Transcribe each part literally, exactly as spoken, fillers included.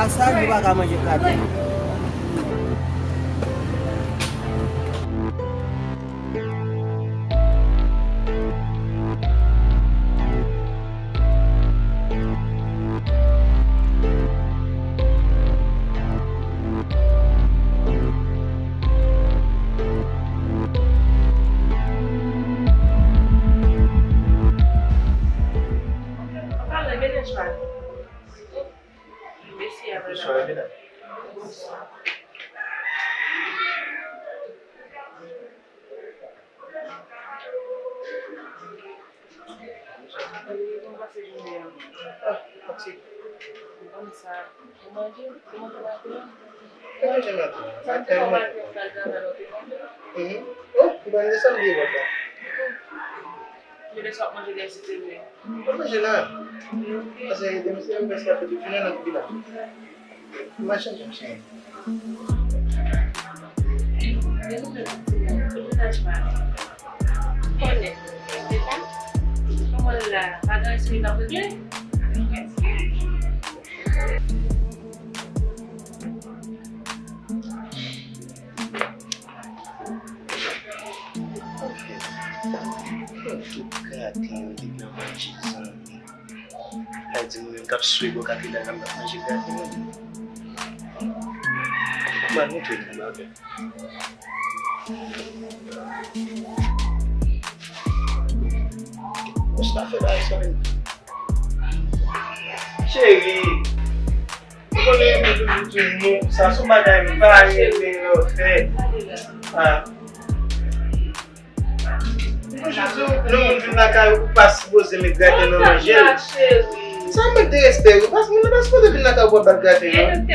Sa, nou pa ka manje graten. Bonswa, medam. Ah, fatige. Ou manje maten an? Mwen manje maten an. Maten an, maten an. Mhm. Oh, ou pa manje sa m bliye vòt la. Mwen manje la. Paske demen se yon bèl sa fè tou jounen nan vila. Machann jan chen. Sa di mwen menm k ap swe bò katedral la, m t ap manje graten mwen. M al montre nou yon bagay. Bon, sa fè bagay sa menm. Cheri, ou konnen mwen toujou di nou, sa se yon bagay m pa renmen lè w fè. Ah. Toujou di w, lè yon moun vin lakay ou, ou pa sipoze met graten nan manje l. Sa mank de respè wi, paske moun nan pa sipoze vin lakay ou pou w al bat graten non.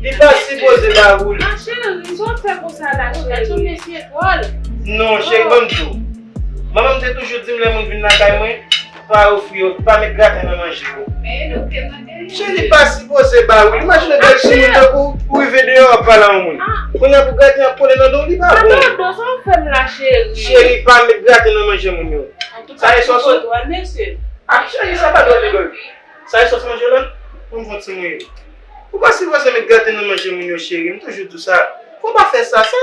Li pa sipoze ba ou li. Non, cheri, ban m di w. Manman m te toujou di m lè moun vin lakay mwen, pa ofri yo, pa met graten nan manje yo. Cheri, li pa sipoze ba ou li. Imajine bèl timoun tankou ou rive deyò w ap pale a yon moun. Kounye a pou graten an kole nan do w, li pa bon. Cheri, pa met graten nan manje moun yo. Sa e sòs ou? Ah, cheri, sa pa dwòl li dwòl. Sa e sòs manje w la? Mwen fon ti mwen. Ou pa sipoze met graten nan manje moun yo, cheri. M toujou di w sa. Fò w pa fè sa. Sa,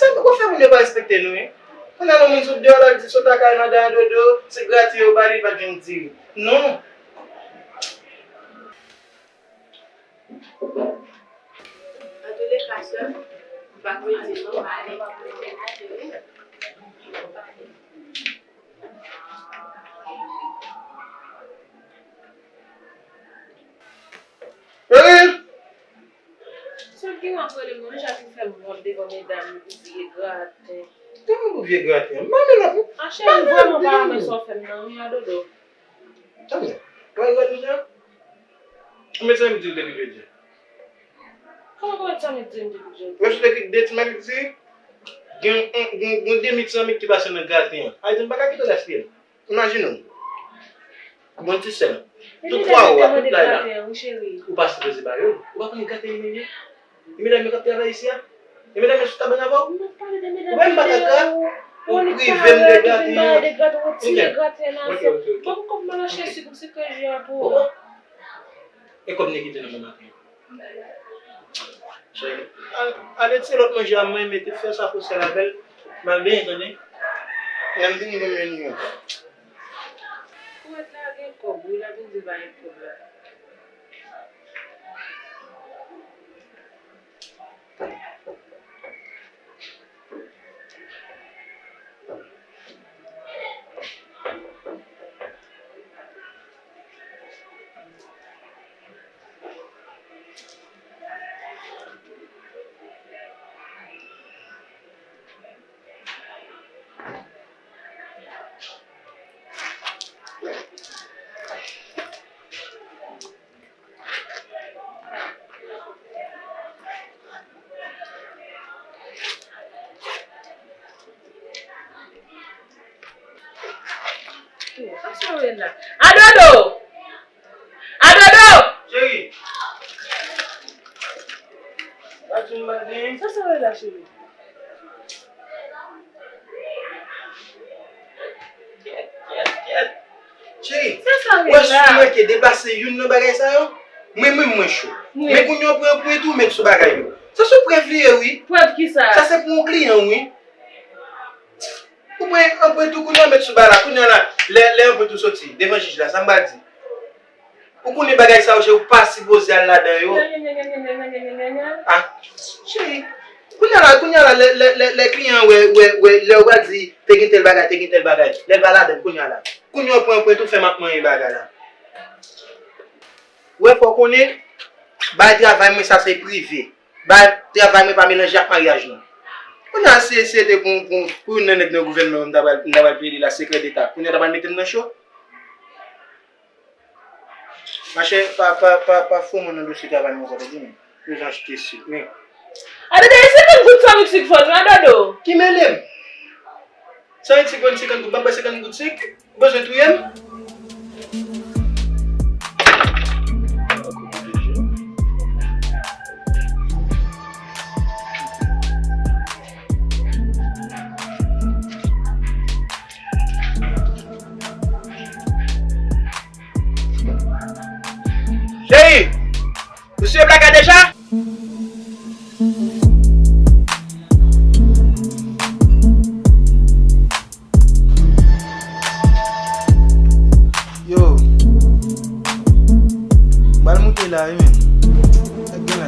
sa, ou fè moun yo pa respekte nou, wi. Kounye a lè moun sot deyò la, l di sot lakay madanm an dodo, se graten yo ba li, li pa t vin di li. Non. Antouleka, sè m, m p ap rete non, m ale. Cheri! Sa ki w ap rele m non, deja ki fè m wont devan medam yo pou vye graten. Kòman pou vye graten? M pa vle la pou. Ah, cheri, m vrèman pa renmen sa w fè m nan, wi, a dodo. Tann, pa gade deja. Konbyen tan m di w depi jodi a? Kòman konbyen tan m di w depi jodi a? Wè sou de, de ti mèt li di, gen, gen, gen de mèt san mèt ki pase nan graten an. Sa vle di m pa ka kite w gaspiye l. Imajine w. Bon ti sè m. Tout twa ou a, tout la la. Ou pa sipoze ba yo. Ou pa konnen graten li menm ye? E medam yo k ap travay isi a? E medam yo sou kabann avè w? Ou wè m pa ka ka? Ou prive m de graten an. Ok. Ok, ok, ok. Oh, oh. E kòb nèg ki te nan bon maten. Cheri, al, al retire lòt manje a, mwen mete fè sa pou sè la bèl. M al benyen, tande. Lè m vini, mwen vini. Kouwèt la gen kòb, wi, l ap vin di l pa gen kòb la. Sa se w ye la? Adodo! Adodo! Cheri! Pa di m pa gen. Sa se w ye la, cheri? Kèt, kèt, kèt. Cheri, wè si w manke deplase youn nan bagay sa yo, Mwen menm mwen cho. Men kounye a w pran anprent ou met sou bagay yo. Se sou prèv li ye wi. Prèv kisa? Sa se pou yon kliyan wi. Ou pran anprent ou kounye a met sou bagay la. Kounye a la, lè, lè anprent ou soti devan jij la, sa m pral di? Ou konnen bagay sa yo, cheri, ou pa sipoze al ladan yo. Ah, cheri, kounye a la, kounye a la, lè, lè, lè, lè kliyan an wè, wè, wè, lè ou pral di, te gen tèl bagay, te gen tèl bagay, lè l pa ladan l, kounye a la. Kounye a ou pran anprent ou fè m ap manyen bagay la. Wè, fò w konnen, bay travay mwen sa se prive. Bay travay mwen pa melanje ak maryaj nou. Kounye a, si, si se te pou, pou, pou youn nan nèg nan gouvènman an, m ta pral, m ta pral peye li la sekrè deta. Kounye a, ta pral mete m nan cho. Machè, pa, pa, pa, pa fò mwen nan dosye travay mwen sa, tande, men. Yo jan achte sik, men. Atande, e senkant goud sa w sik fò nou a Dodo? Ki mele m? Sa vle di senkant goud, m ap bay senkant goud sik? Ou bezwen touye m? Cheri! Ou siye blaka deja? Yo, m pral moute la wi, men. Sa k gen la?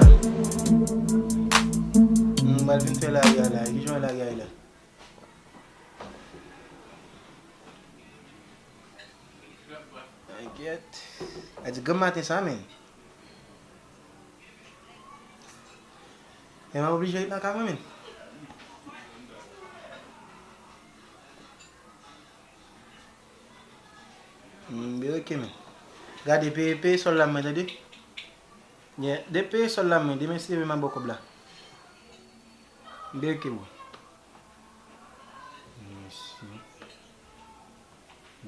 M pral vin fè lari a la. Ki jan lari a ye la? Enkyèt. A di granm maten sa, men. Men m ap oblije ret nan kay mwen, men. Hmm, ben ok, men. Gade, peye, peye sòl la, mwen, tande. Yeah, de peye sòl la, mwen. Demen, si demen, m ap ba w kòb la. Ben ok, bro. Mèsi.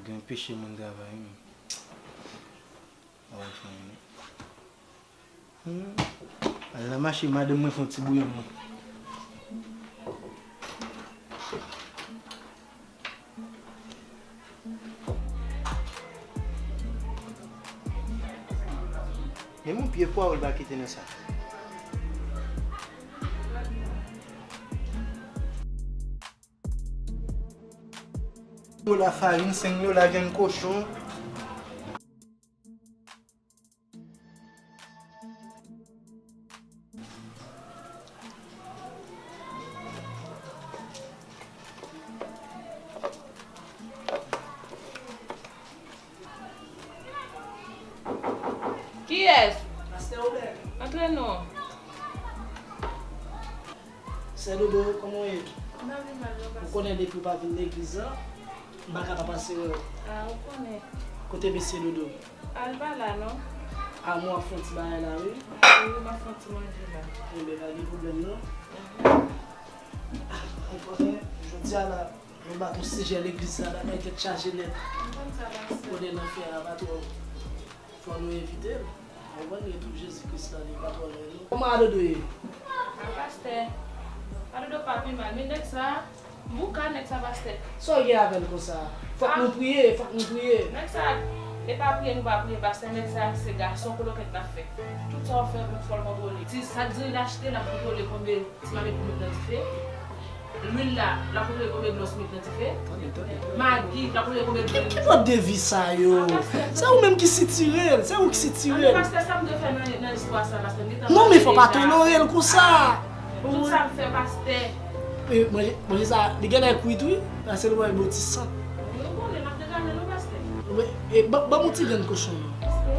Gen peche moun travay, men. Al nan mache, madanm mwen fè yon ti bouyon mwen. Men yon pye pwawo l pa kite nan sa. Dola farin, senk dola vyann kochon. Kiyès? Pastè Obè. Antre non. Sè Dodo, kòman w ye? M pa pi mal non, pastè. Ou konnen depi w pa vin legliz la, m pa ka pa pase wè w. A, ou konnen. Kote mesye Dodo? A, l pa la non. A, mwen ap fè yon ti bagay la, wi. Wi, m ap fè yon ti manje la. Enben, pa gen pwoblèm non. Ou konnen, jodi a la, nou bat yon sijè legliz la, bagay tèt chaje nèt. M konn sa, pastè. Konnen nan fè a pa twò. Fò nou evite l. Ou konprann, retou Jezi Kris la, li pa twò lwen, non. Kòman Adodo ye? A, pastè. Adodo pa pi mal, men nèg sa, bouka nèg sa, pastè. Sa w gen avè l konsa? Fòk nou priye, fòk nou priye. Nèg sa, e pa priye nou pa priye, pastè, nèg sa, se gason kolokèt l ap fè. Tout sa w fè, fò l kontwole. Ti sa k diri l achte, l ap kontwole konbyen ti mamit pou met nan dife. Lwil la, l ap kontwole konbyen dlo s met nan dife. Magi, l ap kontwole konbyen dlo. Ki, ki bò de vi sa yo? Se ou menm ki sitire l, se ou ki sitire l. Pastè, sa m te fè nan, nan istwa sa, pastè, m gentan... Non, men fò pa tolore l konsa. Tout sa m fè, pastè. E, manje, manje sa, li genlè kwit, wi. Pase l wè bò ti san. Wi, ou konnen, m ap degaje nou, pastè. Wi, e, ban, ban m yon ti grenn kochon, non. Pastè,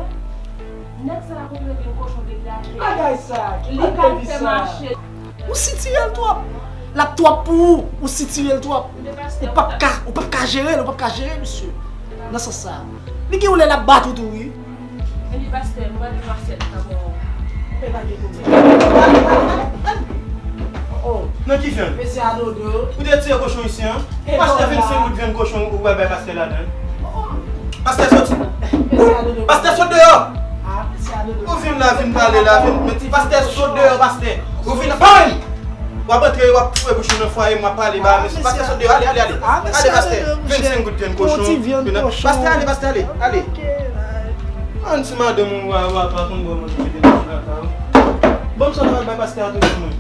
nèg sa la konn rete yon kochon depi atè. Bagay sa, ki bagay sa? Li pa fè mache. Ou sitire l twòp. L ap twòp pou ou. Ou sitire l twòp. Ou p ap ka, ou p ap ka jere l, ou p ap ka jere misye. Nan sans sa. Li gen yon lè l ap bat ou tou, wi. Epi pastè, nou pral jwe masyèt ankò. Fè pa gen pwoblèm. Oh. Nan ki vyann? Mesye Adodo. Ou te tiye kochon isi an? Pastè, vennsenk goud vyann kochon ou pral bay pastè ladan. Pastè soti. Mesye Adodo. Pastè sot deyò. Ah, mesye Adodo. Ou vin la, vin pale la, vin. Men ti pastè sot deyò, pastè. Ou vin, bam! W ap antre, w ap foure bouch ou nan fwaye m, w ap pale ba mesye. Pastè sot deyò, ale, ale, ale. Ale, pastè. Vennsenk goud vyann kochon. Pastè, ale, pastè, ale, ale. An ti madanm ou a, ou a pa konn bò manje mete nan lakay ou. Ban m sa m al bay pastè a toujou mwen.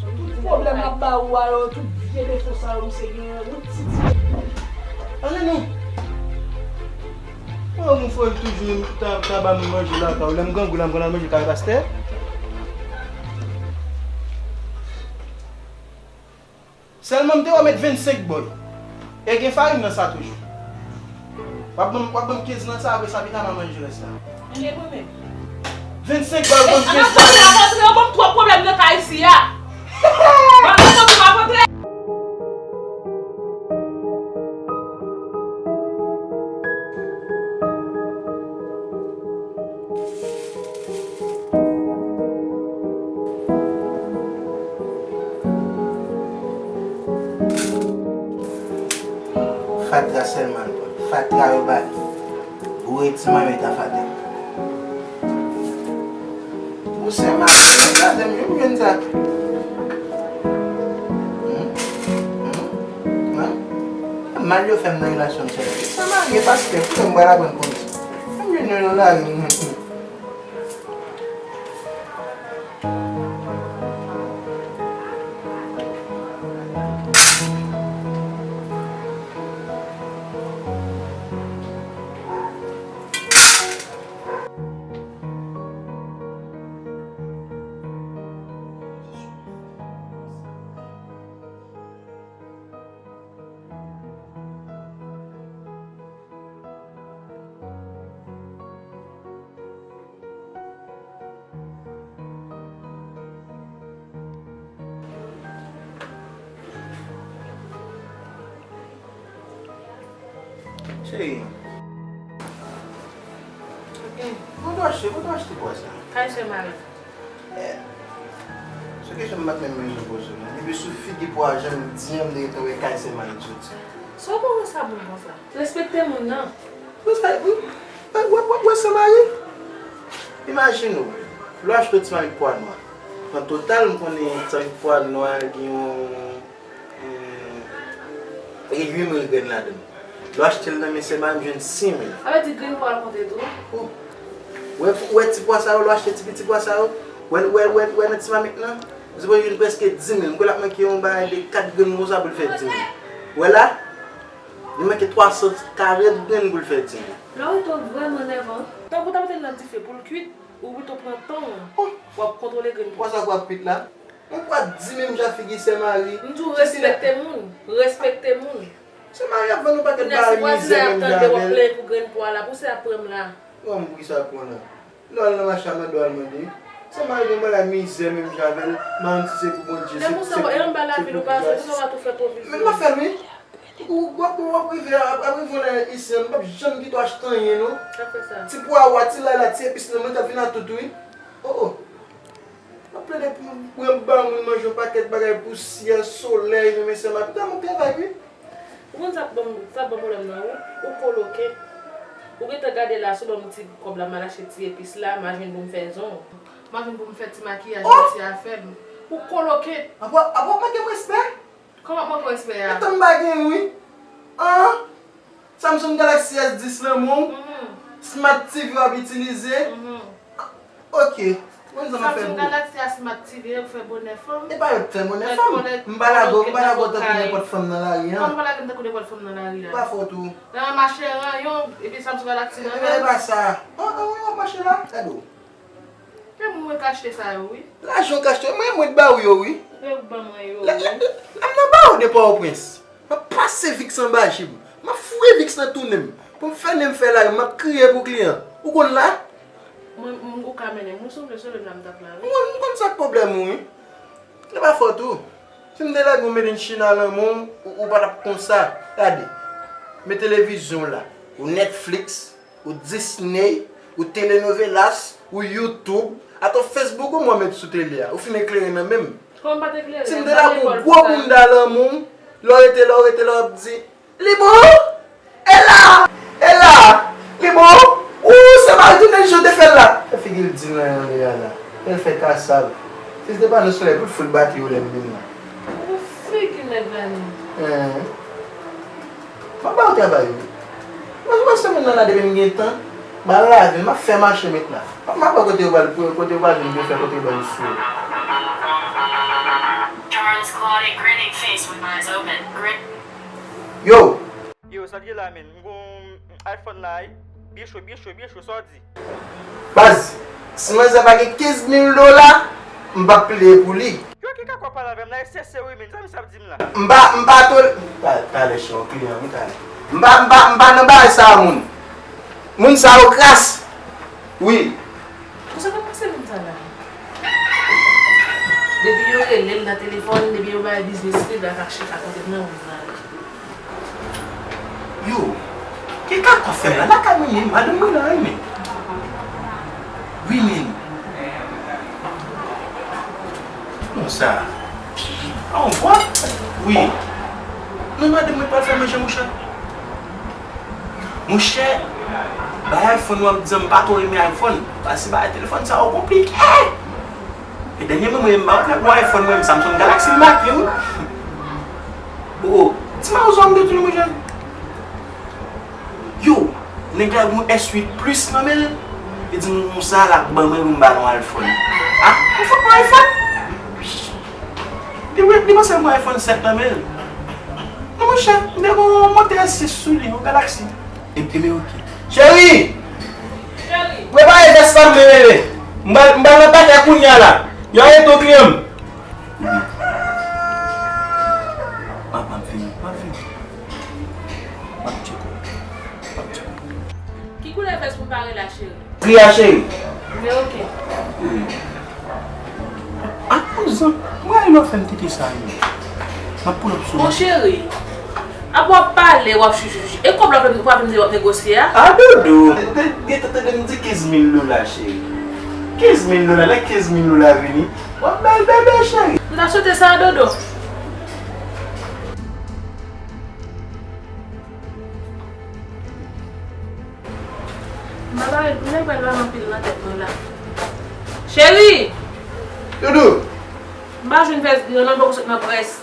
Tout pwoblèm ap ba ou a yo, tout vye defo sa yo misye genyen, ou ti ti. Ale non. Mwen, mwen fò toujou ta, ta ba mwen manje lakay ou. Lè m grangou la, m konn al manje kay pastè. Sèlman m te wè w met vennsenk bòl. E gen farin nan sa toujou. W ap ban m, w ap ban m kenz nan sa, apre sa pita m a manje rès la. Vennsenk bòl, ban m kenz sa. Ou ban m twòp pwoblèm nan kay isi a. Ban m twòp pwoblèm. Fatra sèlman l pran. Fatra yo ba li. Boure ti mamit afata. Ou se marye, gade m, yo m jwenn sa. Hmm? Hmm? Hein? Mal yo fè m nan relasyon m sèlman. Se marye pastè, pou m pral aprann konn sa. M jwenn yo nan lari. Cheri. Ok. Kote w achte, kote w achte pwa sa? Kay sè Mari. Eh. Se kesyon m pa t menm bezwen poze w non. Epi sou figi pwa a, jan m di an, m te gentan wè kay sè Mari soti. Sa w konprann sa bon konsa? Respekte moun nan. Wè sa, wè, wè, wè, wè sè Mari. Imajine w, lè w achte yon ti mamit pwa nwa. An total, m konnen ti mamit pwa nwa gen yon, eh, uit mil grenn ladan l. Lè w achte l nan men sè Mari, m jwenn sis mil. Sa vle di grenn pwa l konte tou? Oh. Wè, wè ti pwa sa yo, lè w achte ti piti pwa sa yo, wè, wè, wè, wè nan ti mamit lan, m sipoze jwenn prèske dis mil. M kwè l ap manke yon bagay de kat grenn konsa pou l fè dis mil. Wè la? Li manke twa san karant grenn pou l fè dis mil. Lè w rete w vrèman nèvan. Tankou w ta mete l nan dife pou l kuit, ou pito pran tan w, w ap kontwole grenn pwa. Pwa sa k ap kuit la? Yon pwa di menm jan figi sè Mari. M di w respekte moun. Respekte moun. Sè Mari ap vann yon pakèt bagay mizè menm jan avè l. Kounye a si vwazen an ap tande w ap plenyen pou grenn pwa la, pou se ap pran m la. Bon, poukisa w ap pran la? Lè w al nan mache a, mande w al mande. Sè Mari gen bagay mizè menm jan avè l. Manti se pou Bondye. Lè konsa, e anba lavi nou pa jwe, konsa w a tou fè pwovizyon. Men m ap fè l wi. Ou, w ap, w ap rive, ap, ap rive yon lè isi an, m p ap janm kite w achte anyen non. Sa fè sa. Ti pwawa, ti lay la, ti epis nan, mwen t ap vin a tout wi. Oh, oh. M ap plede pou, pou yon ba moun manje yon pakèt bagay, pousyè, solèy, men mesye, m ap, m ap travay wi. Ou konn sa k ban m, sa k ban m pwoblèm nan, ou, ou koloke. Ou gentan gade la, si w ban m ti kòb la, m al achte ti epis la, m a jwenn pou m fè zong. M a jwenn pou m fè ti makiyaj, ti afè m. Ou koloke. Apa, apa w manke m respè? Kòman w ap manke w respè a? Gentan m pa gen wi. An? Samsung Galaxy S dis lan menm? Smart T V w ap itilize? Ok. Mwen di sa m ap fè pou ou. Samsung Galaxy a Smart T V, yo fè bonè fanm. E pa yo k fè bonè fanm. M pa lage w, m pa lage w tankou nenpòt fanm nan lari a. Kòman w pa lage m tankou nenpòt fanm nan lari a? Pa fòt ou. Nan mache ranyon, epi Samsung Galaxy nan men w. E pa sa. An, an, wi, w ap mache la. Gade w. Men mwen ka achte sa yo, wi. Lajan w ka achte yo, mwen, mwen t ba w yo, wi. Ou te ban mwen yo, wi. La, la, la, m nan ba w de Pòtoprens. M ap pase Vicks anba jip. M ap foure Vicks nan tou nen m. Pou m fè nen m fè lari, m ap kriye pou kliyan. Ou konn la? Mwen, m, ou ka mennen m, wi, si w vle, se menm la m t ap la, wi. M konn, m konn sa k pwoblèm ou, wi. Se pa fòt ou. Si m te lage yon made in China nan men w, ou, ou pa t ap konsa. Gade. Men televizyon w la. Ou Netflix, ou Disney, ou telenovelas, ou YouTube, Atò Facebook ou mwen met sou tele a, ou fin eklere nan men m. Kòman m pa t eklere? Si m te la pou gwo bounda lanmou, lè w rete, lè w rete, lè w ap di, li bon? E la! E la! Li bon? Ou se mari tou nèg jan w te fè l la. E figi l di nan yon lè a la. Lè l fè kasav. Si se te pa nou solèy pou t fout bati yo lè m vin la. Ou figi nèg la menm. Hen. M ap ba w travay wi. Mwen, mwen se moun nan la depi m gen tan. Ba lavi m ap fè mache met la. M ap wè kote yo pral, kote yo pral vin byen fè, kote yo pral sou. Charles Claude grinning face with eyes open. Grin- Yo! Yo, sa t ye la, men? M gon iPhone la, wi. Byen cho, byen cho, byen cho, sa w di? Baz, si manzè pa gen kenz mil dola, m p ap plede pou li. Yo, ki ka kwè pale avè m la, e sese wi, men, sa misye ap di m la. M pa, m pa tol-, ta-, talè chè yon kliyan, wi, talè. M pa, m pa, m pa nan bagay sa a, moun. Moun sa yo kras. Wi. Ou sa k ap pase moun sa la? Depi yo rele l nan telefòn, depi yo bay biznis li, l ap ak chita kote m nan wouz la. Yo, ki kaka w fè la? Lakay mwen ye, madanm mwen la, wi, men. Wi, men. Konsa. An vwa? Wi. Non, madanm mwen pral fè manje, monchè. Monchè, bay iPhone w ap di m pa twò renmen iPhone. Paske bay telefòn sa yo konplike. E dènyèman mwen menm, m pa konn yon iPhone mwen, Samsung Galaxy m make wi. O, ti mawozo a m detwi monchè. Yo, nèg la gen yon S uit Plus nan men l. Li di m sa l ap ban mwen pou m ba l yon iPhone. A, m fout pran iPhone. Li, li panse l pran iPhone sèt nan men l. Non monchè, m te gen yon Moto S sis sou li, yon Galaxy. E, e, men oke. Cheri! Cheri! Prepare vès la m vle rele. M ba, m ba nan pakè kounye a la. Y a reto kliyan m. M ap, m ap vini, m ap vini. M ap tcheke w. M ap tcheke w. Ki koulè vès pou m pare la, cheri? Gri a, cheri. Men oke. Wi. Akouzan, mwen lè w fè m tete sa yo. M ap pull up sou ou. Mon cheri, apa w ap pale, w ap chouchouchou. E kòb la w ap vin, w ap vin di w ap negosye a? A, Dodo, te, te, gentan tande m di kenz mil dola, cheri. Kenz mil dola, lè kenz mil dola vini, w ap bèl bèbè, cheri. M ta swete sa, Dodo. M pa pale pou nèg pral pale anpil nan tèt mwen la. Cheri! Doudou! M pa jwenn vès gri an non, m poko sot nan près.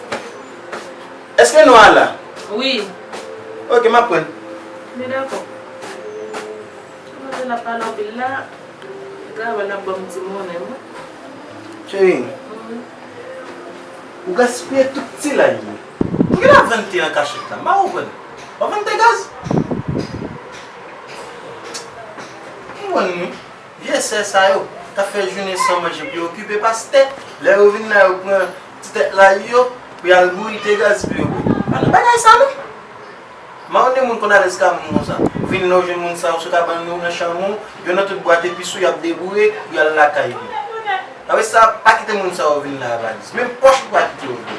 Èske nwa a la? Wi. Oke, m ap pran. Men dakò. Kòman l ap pale anpil la? Travay la ban m ti monnen wi. Cheri, ou gaspiye tout ti lay yo. Pou ki la vann te an kachèt la? M pa konprann. W ap vann te gaz? M konprann wi. Vye sè sa yo, k ap fè jounen san manje pou yo okipe pastè. Lè yo vin la, yo pran ti tèt lay yo, pou y al bouri te gaz pou yo bwè. Pa nan bagay sa non. Mawon de moun konn alèz ka moun konsa. Ou vin la, ou jwenn moun sa yo sou kabann ou, nan chanm ou, yo nan tout bwat epis ou, y ap deboure, y al lakay yo. Apre sa, pa kite moun sa yo vin la a valiz. Menm pòch ou pa kite yo vre.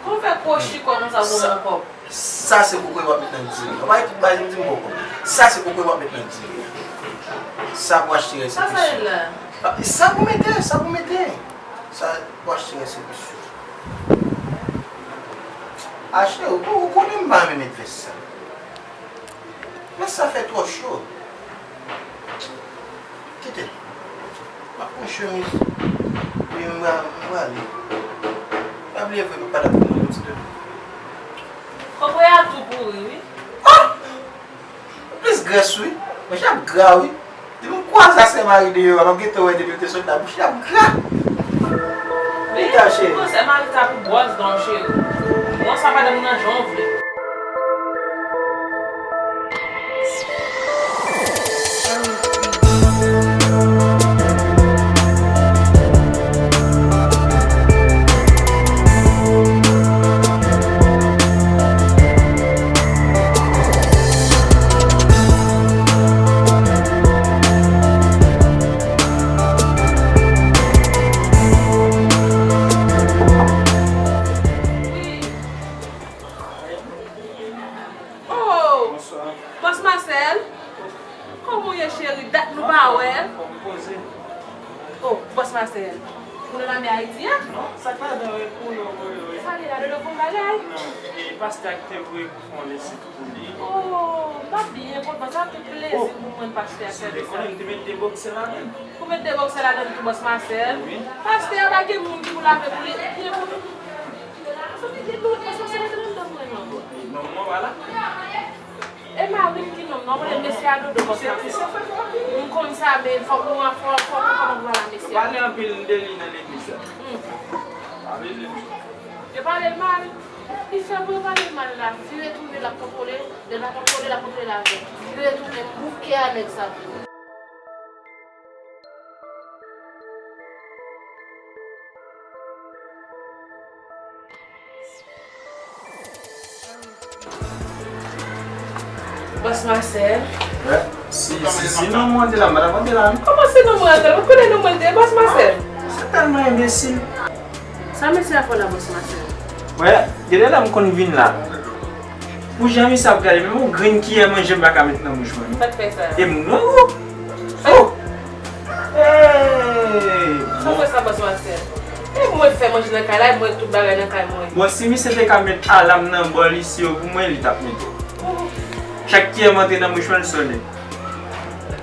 Kòman w fè kwochi kò konsa pou yon kòb? Sa se kokoye w ap met nan diri. Ou pa gen tout bagay, di m poko. Sa se kokoye w ap met nan diri. Sa pou achte rès epis yo. Sa pou mete, sa pou mete. Sa pou achte rès epis yo. Achte, ou, ou konnen m pa renmen met vès sa. Vès sa fè twò cho. Kite. M ap pran chemiz. Epi m pra-, m prale. Pa bliye vre, papa t ap pran yon ti dodo. Kokoye a tou pouri, wi. Ah! Plis grès, wi. Manje ap gra, wi. Depi m kwaze a sè mari deyò a, m ap gentan wè depi l te sot la, bouch li ap gra. Vini, cheri. Sè mari ka pou bwòs dan w, cheri. Bwòs a madanm nan jan w vle. Bòs Masèl, kòman w ye cheri? Dat nou pa wè. Fò m poze. Oh, Bòs Masèl, ou nan lame Ayiti a? Non, sa k ladan yo, e pou yo voye yo ye. Sa li la, de bon bagay? Non, e pastè a ki te voye pou fè yon lesi pou li. Oh, m ap byen kontan, sa tou plezi pou mwen pastè a fè de sa. Ou te konnen m te met de bòksè ladan l. Ou met de bòksè ladan l tou, Bòs Masèl? Wi. Pastè a pa gen moun ki pou lave pou li, byen pou li. Sa vle di, non, Bòs Masèl rete nan dòm mwen non. Manman pa la. E mari m ki nonm nan, konnen mesye a dodo kòm sa. M konn sa, men fòk nou, fòk, fòk nou kòmanse pale a mesye a. Pale anpil de li nan legliz la. Hmm. Pale de li. Yo pale l mal. Li fè pou yo pale l mal la. Vire tounen, l ap kontwole. Lè l ap kontwole, l ap kontwole avè l. Vire tounen, m bouke a nèg sa tou. Bòs Masèl. Wè, si, si, si non mwen te la, m pa t ap antre la, non. Kòman si non mwen antre la? Ou konnen non mwen te, Bòs Masèl? Se tèlman enbesil. Sa mesye a fè w la, Bòs Masèl? Wè, gen de lè m konn vin la. Pou jan misye ap gade, menm yon grenn kiyè manje m pa ka met nan bouch mwen, non. Sa k fè sa? E moun nan gwo. Oh! Hey! Sa fè sa, Bòs Masèl? E mwen k fè manje nan kay la, e mwen tout bagay nan kay mwen. Bon, si misye te ka met alam nan bòl isi yo pou mwen, li t ap mete. Chak kiyè m antre nan bouch mwen, l sonnen.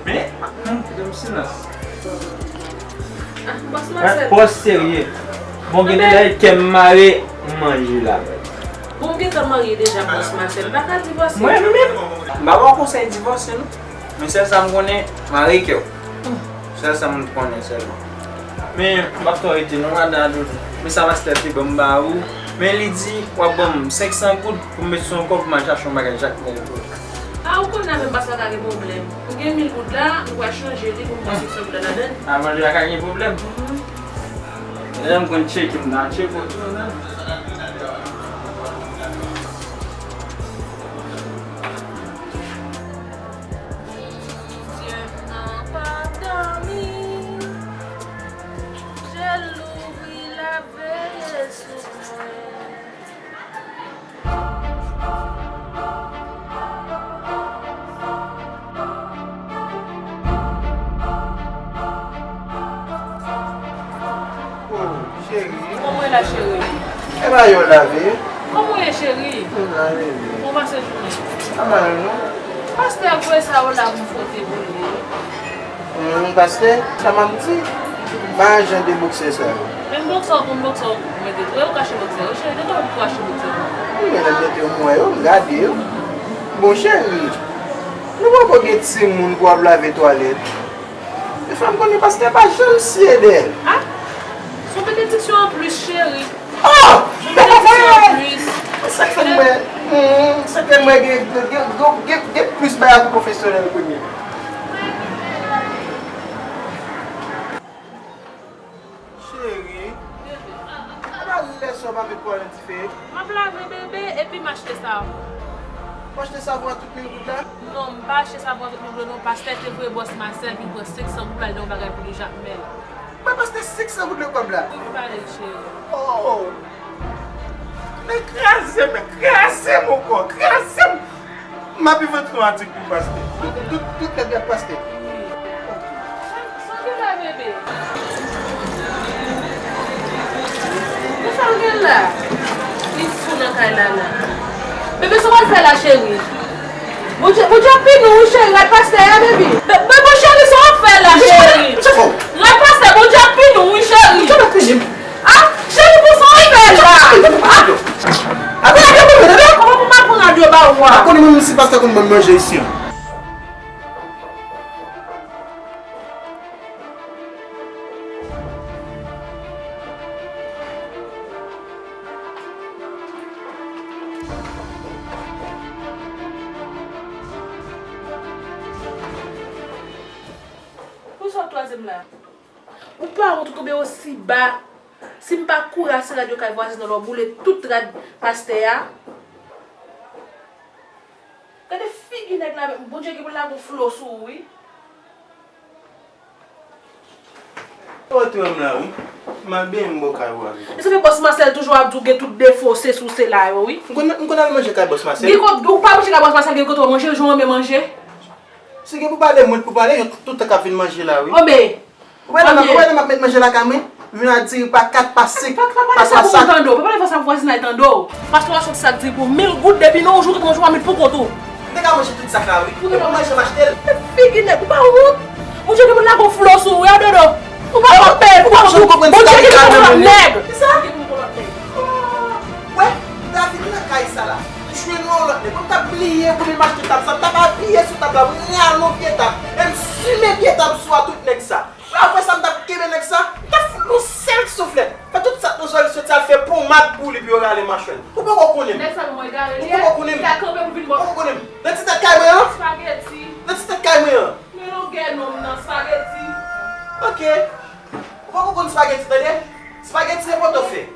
Men, hmm, kite m silans. Ah, Bòs Masèl. Pòs serye. Bon, gen de lè kè m mare, m manje la. Bon, m gentan marye deja, Bòs Masèl. M pa ka divòse. Mwen menm, m pa ba w konsèy divòse, non. Men sèl sa m konnen, mare kè w. Sèl sa m konnen sèlman. Men, m p ap fè w rete, non, madan Adolfo. Men sa pastè te ban m ba ou. Men li di, w ap ban m senk san goud pou m met sou yon kòb pou m al chache yon bagay Jakmèl pou ou. A, ou konnen avè m pastè a ka gen pwoblèm. M gen mil goud la, m pral chanje li pou m pran senk san goud la ladan l. Avan li pa ka gen pwoblèm. Mhm. Lè m konn tcheke m nan tcheke w tou, non. Kondisyon nan pa dòmi, je l louvri la veye sou mwen. Oh, cheri. Kòman w ye la, cheri? E pa yo lave. Kòman w ye, cheri? Mwen la, bebe. Kòman w pase jounen? Pa mal, non. Pastè a voye sa yo la pou m fwote pou li. Hmm, pastè, sa m ap di, pa jan de bòksè sa yo. Menm bòksè w konn bòksè w mete tou, e ou k achte bòksè yo, cheri, depi w achte bòksè yo. Wi, men lè m mete yo, m wè yo, m gade yo. Bon, cheri, nou poko gen timoun pou w ap lave twalèt. Men fè m konnen pastè pa janm siye dèyè l. Ah, se yon benediksyon anplis, cheri. Oh! Sa k fè m wè, hmm, sa k fè m wè gen, gen, gen, gen, gen plis bagay pou pwofesyonèl kounye a. Cheri, apa lè sa w pa met pwa nan dife? M ap lave bebe epi m achte savon. Ou achte savon a tout mil goud la? Non, m pa achte savon a tout mil goud la non, pastè te voye bòs Masèl vin pran senk san goud pou l al nan yon bagay pou li Jakmèl. Mwen pastè senk san goud nan kòb la. Wi, m pale, cheri. Oh! Men kraze, men kraze m ankò, kraze m! M ap vin antre yon atik pou pastè. Tout, tout, tout nèg y ap pastè. Wi. Sa, sa gen la, bebe? Men sa w gen la? Li fou nan kay la, la. Bebe, sa w al fè la, cheri? Bondye, Bondye ap pini w, wi, cheri. Rad pastè a, baby. Be-, be-, bon, cheri, sa w ap fè la, cheri? Rad pastè, Bondye ap pini w, wi, cheri. Ah, cheri, pou sa w ap fè la? Ah, kòman pou m ap pran rad yo ba ou a? Pa konnen menm si pastè konn ban m manje isi an. Poukisa w twazyèm la? Ou pa wont ou tonbe osi ba. Si m pa kouri asirad yo kay vwazen nan lò boule tout rad pastè a. Gade figi nèg la, Bondye gen pou l lage yon flo sou ou, wi. Ou wè m la, wi. M al benyen m bò kay ou avè ou. E sa fè bòs Masèl toujou ap di w gen tout defo, se sou se la yo, wi. M konn, m konn al manje kay bòs Masèl. Gen kote, ou pa manje kay bòs Masèl, gen kote w manje, jan w renmen manje. Si gen pou pale, mwen pou pale, yo tout tan k ap vin manje la, wi. Obe. Ou wè lè m ap, ou wè lè m ap met manje lakay mwen? Vin a diri pa kat, pa senk, pa swa sak. Pa pale fò sa pou vwazinay tande w. Paske w a sot sak diri pou mil goud depi nan yon jou, ou te manje yon mamit pou kont ou. M te ka manje tout sak la, wi. E pou manje m achte l. Figi nèg, ou pa wont? Bondye gen pou l lage yon flo sou ou, wi, Dodo. Ou pa wont, men, ou pa wont. Bondye gen pou l lòt nèg. Kisa? Wè, m ta vin nan kay sa la. M jwenn yon lòt nèg. Mwen m t ap bliye pou m achte tab sa. M t ap apiye sou tab la. M rale yon pye tab. E m simen pye tab sou a tout nèg sa. Apre sa, m t ap kenbe nèg sa, m t ap fout li yon sèl souflèt. Fè tout sa k nan zòrèy li soti al fè ponmad pou li pou yo rale machwè l. Ou poko konnen m. Nèg sa bon egare li ye. Ou poko konnen m. Li ta kanpe pou vin bò. Ou poko konnen m. Nan ti tèt kay mwen an? Spaghetti. Nan ti tèt kay mwen an? Men longè non m nan, spaghetti. Ok. Ou poko konn spaghetti, tande? Spaghetti se poto fè.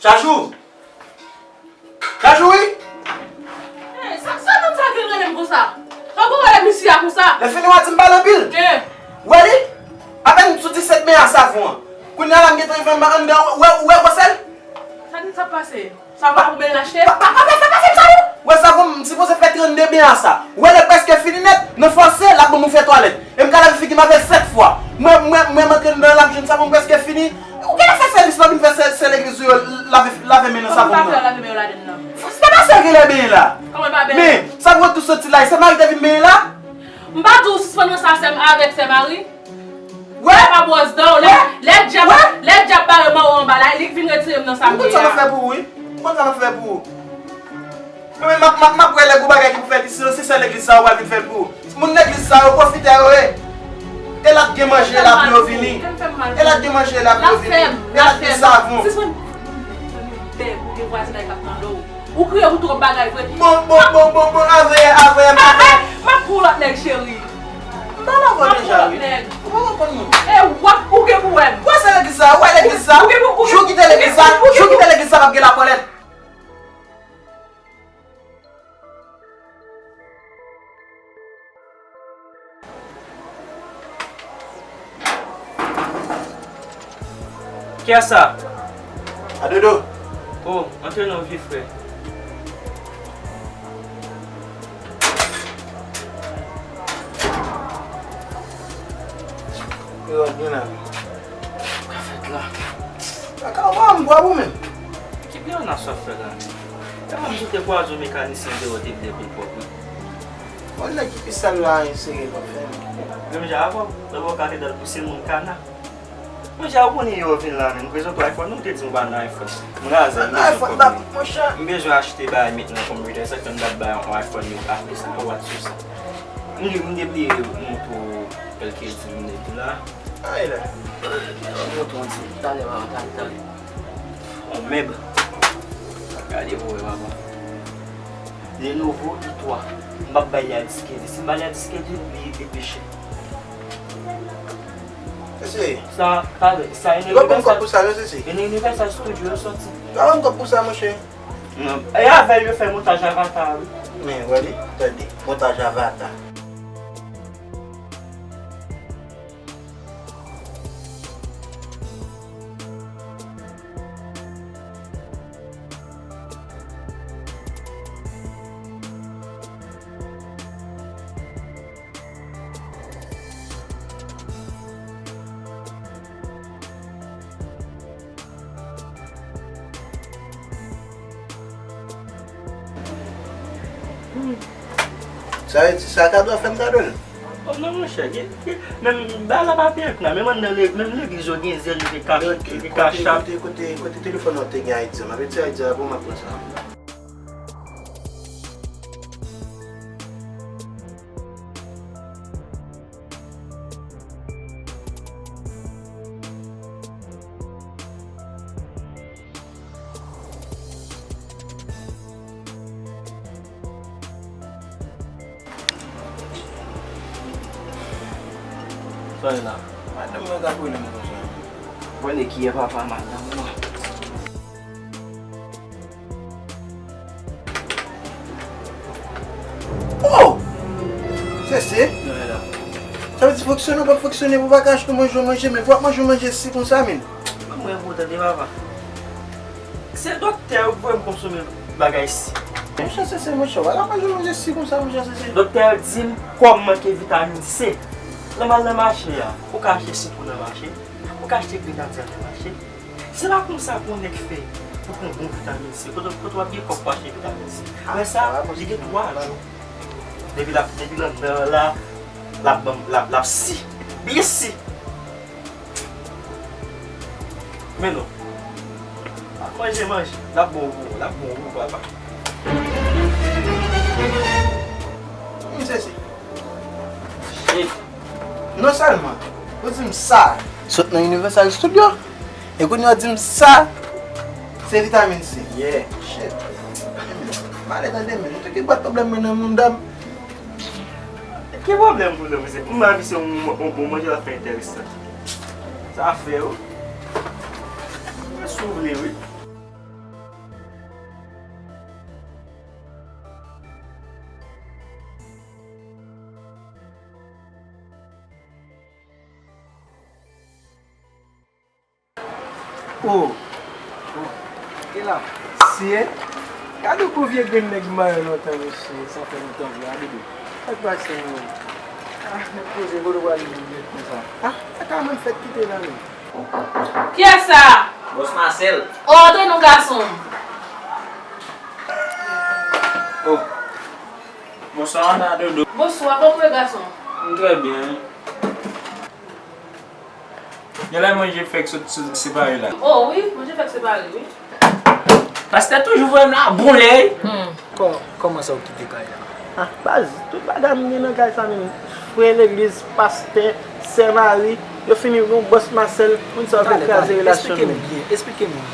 Chachou! Chachou, wi! Hey, sa, sa nonm sa gen rele m konsa? Sa w konn rele misye a konsa? Lè fini w a di m pale anpil. Wè li? Apèn m sou disèt men a savon an. Kounye a la m gentan rive anba anndan, ou wè, ou wè gwosè l? Sa di sa pase? Sa pa pou byen achte? Pa, pa, pa fè, pa fè m sa non! Wè savon m sipoze fè trannde ben a sa. Wè lè l prèske fini nèt, nan fòse, l ap ban m ou fè twalèt. E m ka lave figi m avè l sèt fwa. Mwen, mwen, mwen m antre anndan l ap jwenn savon m prèske fini. Ou genlè fè sèvis la vin fè sè, sè legliz ou yo lave, lave men nan savon m nan. Kòman pa fè lave men yo ladann nan? Se pa sèl genlè benyen la. Kòman pa benyen? Men, sa pou tou soti la, e sè Mari te vin benyen la? M pa di w sispann ranse a sè m avèk sè Mari? Wè! Pa bwòs dan w, lè, lè dyab, lè dyab bare mò w anba la, e li k vin retire m nan sa m ye a. M konn sa m ap fè pou ou, wi. M konn sa m ap fè pou ou. Mwen menm, m ap, m ap, m ap wè lè gwo bagay ki pou fèt isi, se sè legliz sa yo pral vin fè l pou ou. Moun legliz sa yo, pwofitè yo ye. E la t gen manje, e la pou yo vini. E la t gen manje, e la pou yo vini. E la t gen savon. Ou kriye pou twòp bagay vre. Bon, bon, bon, bon, bon, avè, avè, avè. M ap pran lòt nèg, cheri. M pa nan vòlè deja, wi. Ou pa konprann mwen. E w ap, ou gen pou wè m. Wè se legliz sa, wè legliz sa. Jou w kite legliz sa, jou w kite legliz sa, p ap gen lapòlèt. Kiyès sa? A Dodo. Oh, antre non, vye frè. Yo, byen la. Sa ka w pa m bwè ou menm? Ki byen w nan sòt fè la? E mwen m sot te kwaze yon mekanisyen deyò te vle pou l pwòp wi. Bon, nèg ki pi sal la, e serye l ap fè m. Menm jan avè w, lè w ka te dal pouse moun kana. Mwen jan ou konnen yo vin la menm, prezante w iPhone, ou te di m w pa nan iPhone. M razè, m bezwen pwòp wi. M bezwen achte bagay mentnan konpitè, sa k fè m t ap bay yon iPhone yo. Apre sa, w ap sou sa. M, m te bliye montre w kèlke di m de tou la. Ay la. Montre w di, talè, papa, talè, talè. On mèb. Gade pou wè, papa. Lenovo i twa. M p ap bay li a dis kenz. Si m ba li a dis kenz, li, li pi chè. Mesye. Sa, talè, sa, li pa pran kòb pou sa, non, sesi. Universal Studio yo sòti. Li pa pran kòb pou sa, monchè. Non. E avè l yo fè montaj avatar wi. Men, wè li, tande, montaj avatar. Sa vle di sa kado a fè m kado l? Oh non monchè, gen, gen, menm bagay la pa peye k nan, menm anndan le, menm legliz yo gen zèl, yo gen kach, yo gen kachap. Kote, kote, kote telefòn nan te gen Ayiti a? M ap retire Ayiti a pou m ap pran sa. Madanm mwen k ap rele m konsa. Vòlè kiyè papa madanm mwen. Oh! Sese? Sa vle di fonksyone ou p ap fonksyone pou w pa ka achte yon manje, yon manje, men pou w ap manje yon manje si konsa, men. Mwen, mwen, tande papa. Se doktè yo voye m konsome bagay si. Monchè, Sese, monchè, w pa ka manje manje si konsa, monchè, Sese. Doktè yo di m kò m manke vitamin C. Lè m al nan mache a, ou ka achte sitwon nan mache, ou ka achte grenadya nan mache. Se pa konsa pou yon nèg fè pou pran bon vitamin C. Kote, kote w ap gen kòb pou achte vitamin C? Apre sa, li gen twa jou. Depi l ap, depi nan, nan la, l ap ban m, l ap, l ap si. Byen si. Men non. Ap manje, manje. L ap bon pou ou, l ap bon pou ou, papa. Misye se. Shit. Non sèlman, ou di m sa. Sot nan Universal Studio. E kounye a w di m sa. Se vitamin C. Yeah. Shit. M ale tande men. Ou te gen bòt pwoblèm mwen nan mouda m. Ki pwoblèm pou nou, mesye? M ba misye yon, yon bon manje l ap fè enteresan. Sa fè, wi. Mwen si w vle, wi. Oh. Oh. E la. Siye. Gade yon gwo vye grenn nèg m ba yo lontan, mesye. Sa fè lontan vre, a, Dodo. Sa k pase, menm? Ah, nèg poze, kote w pral met konsa? Ah, sa ka menm fèt kite la, menm. Kiyès sa? Bòs Masèl. Oh, antre non, gason. Oh. Bonswa, Ada Dodo. Bonswa, kòman w ye, gason? M trè byen. Genlè manje fèk sot se-, separe la. Oh wi, manje fèk separe, wi. Pastè toujou voye m la bon lè. Hmm. Kò-, kòman sa w kite kay la? Ah, baz, tout bagay m gen nan kay sa menm. Frè legliz, pastè, sè Mari, yo fini yon bòs Masèl, moun sa yo vle kraze relasyon nou. Talè, talè, esplike m byen, esplike m byen.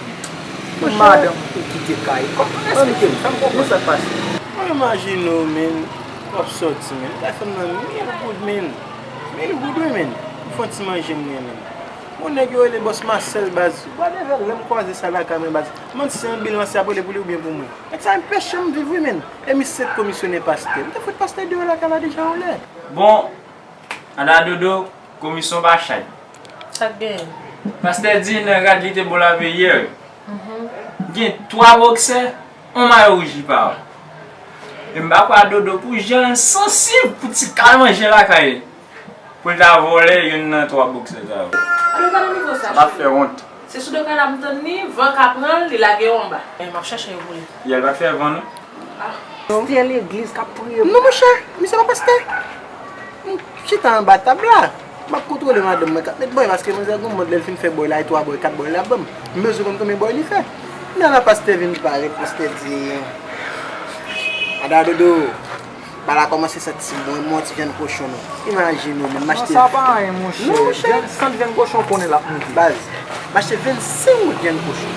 Monchè, madanm ou kite kay. Kòman, esplike m, fè m konprann. Men sa k pase. Mwen imajine w, men, w ap sòti, men, ou bay fanm nan mil goud, men. Mil goud wi, men. M fè yon ti manje m renmen. Yon nèg yo rele bòs Masèl, baz. Gade avè l, lè m kwaze sa lakay mwen, baz. M mande si se yon bil misye ap rele pou li oubyen pou mwen. Nèg sa enpeche m viv wi, men. E misye se komisyonè pastè. M te fout pastè deyò lakay la deja yon lè. Bon, Ada Dodo, komisyon pa chay. Sa k genyen? Pastè di nan rad li te bo lave yè. Mhm. Gen twa bòksè, yon mayo wouj li pa wè. E m pa kwè a Dodo pou jan l sansib pou ti kal manje lakay li. Pou l ta vòlè youn nan twa bòksè sa yo. Alò, pa nan nivo sa, cheri. L ap fè wont. Se sou do kay la m tann li, van ka pran l, li lage yo anba. Men m ap chèche yo pou li. Yè l pa t fè van, non? Ah. Pastè legliz k ap priye. Non, monchè, misye pa pastè. M chita anba tab la. M ap kontwole madanm mwen k ap met bòy, paske manzè gon mòd lè l fin fè bòy la, e twa bòy, kat bòy l ap ban m. M bezwen konn konbyen bòy li fè. Men la pastè vin parèt, pastè di, Ada Dodo, bagay la kòmanse santi bon, m wè yon ti vyann kochon non. Imajine w, men m achte. Non, sa pa anyen, monchè. Non, monchè. Vyann, sant vyann kochon konnen l ap moute. Baz, m achte vennsenk goud vyann kochon.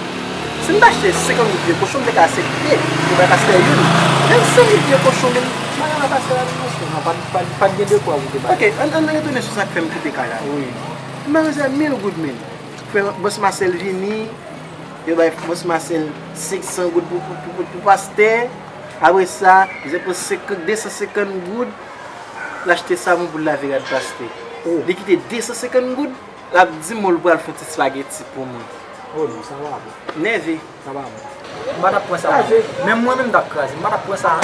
Si m ta achte senkant goud vyann kochon, m te ka aksepte. Ou bay pastè youn. Vennsenk goud vyann kochon, men bagay la pastè la vin monchè. Non, pa t, pa t, pa t gen dekwa pou te bay. Ok, ann, ann retounen sou sa k fè m kite kay la. Wi. M bay manzè mil goud, men. Frè, bòs Masèl vini, yo bay bòs Masèl senk san goud pou, pou, pou, pou, pou pastè. Apre sa, misye pran senk, de san senkant goud, l achte savon pou l lave rad pastè. Oh. Li kite de san senkant goud, l ap di m l pral fè yon ti spageti pou mwen. Oh non, sa pa bon. Nève. Sa pa bon. M pa t ap pran sa. Kraze. Menm mwen menm m t ap kraze. M pa t ap pran sa.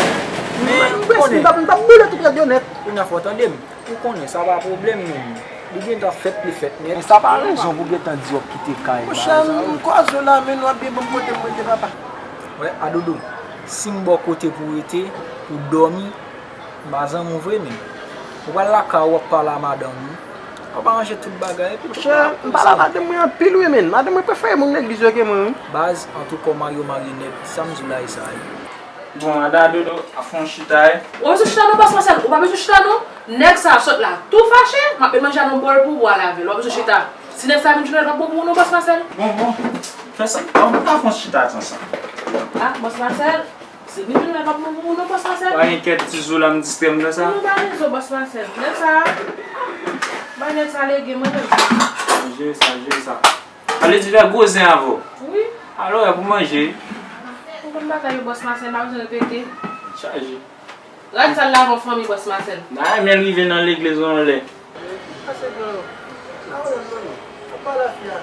Men, men, ou konnen. M t ap, m t ap boule tout rad yo nèt. Kounye a fò w tande m. Ou konnen, sa pa pwoblèm menm. Li gentan fèt, li fèt nèt. Men sa pa rezon pou gentan di w ap kite kay la. Monchè, m kwaze w la, men w ap byen ban m kote m rete, papa. Wè, a Dodo, si m ba w kote pou w rete, pou w dòmi, m pa zanmi w vre, men. Ou pral lakay ou, w ap pale a madanm ou. W ap aranje tout bagay, epi tout bagay ap konsa. Monchè, m pale a madanm mwen anpil, wi, men. Madanm mwen prefere moun legliz yo ke mwen, wi. Baz, antouka w marye, w marye nèt. Sa m di w la, e sa, wi. Bon, Ada Dodo, ap fè yon chita, wi. Ou pa bezwen chita non, bòs Masèl, ou pa bezwen chita non. Nèg sa a sot la tou fache, m ap met manje a nan bòl pou ou, pou w al avè l. Ou pa bezwen chita. Si nèg sa a vin jounen, l p ap bon pou ou non, bòs Masèl. Bon, bon. Fè sa. Bon, nou ka fè yon chita ansanm. Ah, bòs Masèl. Si vin jounen, l p ap bon pou ou non, bòs Masèl. Pa gen kèk ti zo la, m distrè m nan sa. Non, pa gen zo, bòs Masèl. Nèg sa a. Bay nèg sa lege mwen menm. Jere sa, jere sa. Pale di fè gwo zen avè w. Wi. Alò, e pou manje. Ou konn bagay yo, bòs Masèl, m pa bezwen repete. Chaje. Rad sal lavan fanmi bòs Masèl. N a renmen l rive nan legliz yon lè. Pase gran yo. Sa w wè m nan men? Ou pale a fi a.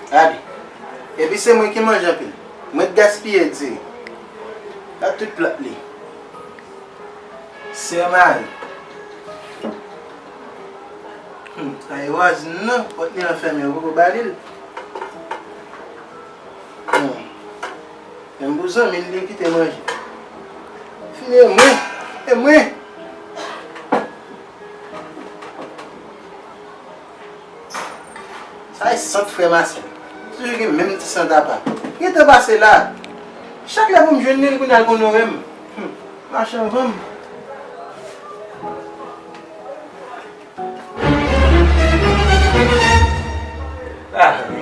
Gade. Epi se mwen ki manje anpil. Mwen t gaspiye diri. Gad tout plat li. Sè Mari. Hmm, ay Waz non, pòt li an fèmen, ou poko ba li l. Hmm. Menm pou zanmi l, li kite manje. Fini e mwen, e mwen. Sa e sant frè Masèl. Toujou gen menm ti sant apa. Gentan pase la. Chak lè pou m jwenn li, l konn al konn orè m. Hmm. Mache anvan m. Ah wi.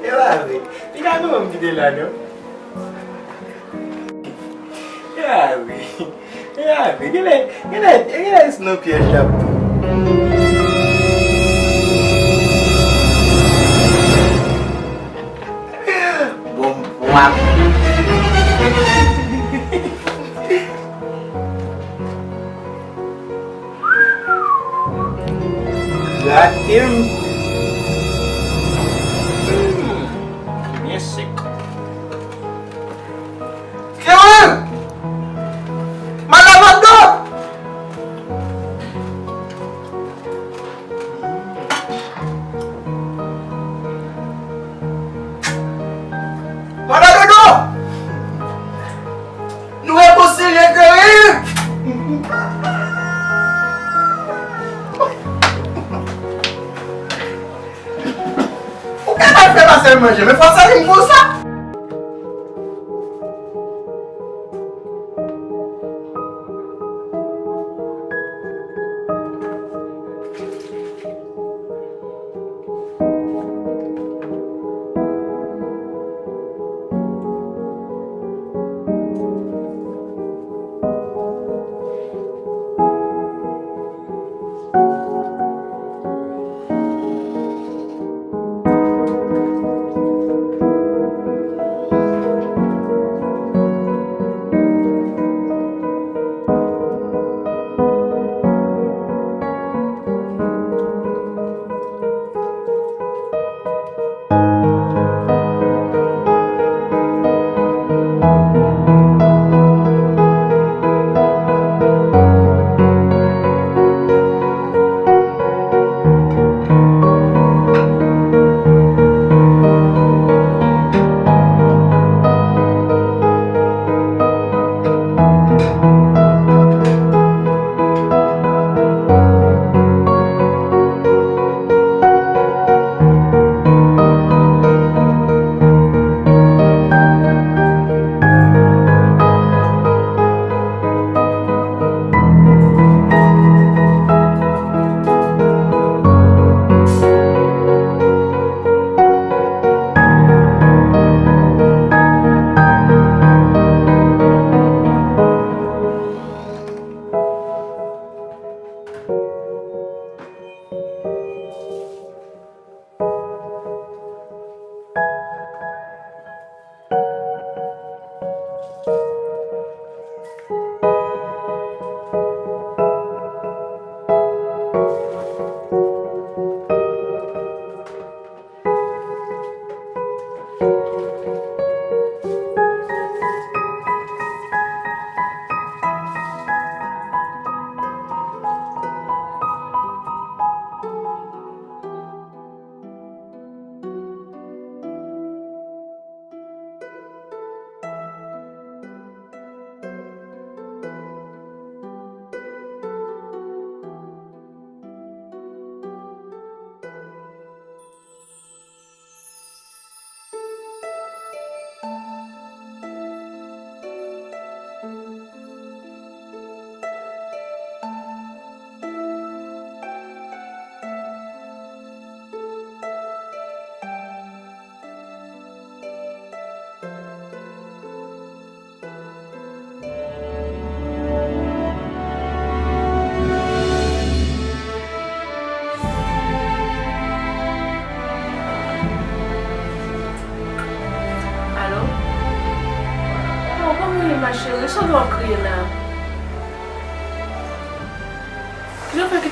E pa vre. Li ka nou menm ki te la non. E pa vre. E pa vre. Genlè, genlè, genlè se nan pyèj l ap tou. Bon, bon ap. Gate m. Hmm, byen sèk. Kewin! Madan Mando! Madan Dodo! Nou rekonsilye, Kewin! Ou ka pa fè Masèl manje, men fò sa vin konsa.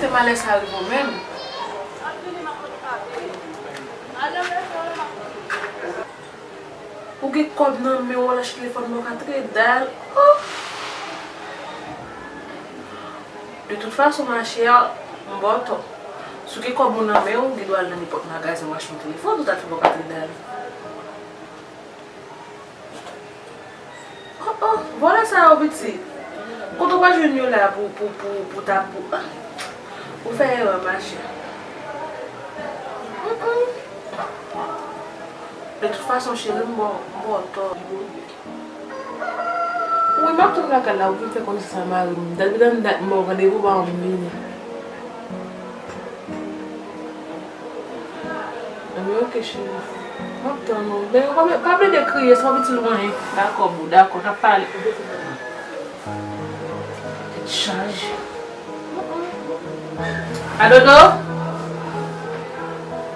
Se malè sa rive w menm. Ou gen kòb nan men w, w al achte telefòn bò katredal. Oh! De tout fason, machè, m ba w tò. Si w gen kòb ou nan men w, ou gen dwa al nan nenpòt magazen w achte yon telefòn, ou ta fè bò katredal. Oh, oh, vòlè sa yo, pitit. Kote w pral jwenn yo la pou, pou, pou, pou ta, pou, ah. Ou fè erè, machè. Mm, mm. De tout fason, cheri, m ba w, m ba w tò. Wi, m ap tann lakay la, ou vin fè kòmsi sa mari m. Dat, dat, dat, m ba w randevou, pa w vini. Anben, oke, cheri. M ap tann ou. Men, pa, pa plede kriye, se pa pitit ou anyen. Dakò, boo, dakò, n ap pale. Tèt chaje. Adodo?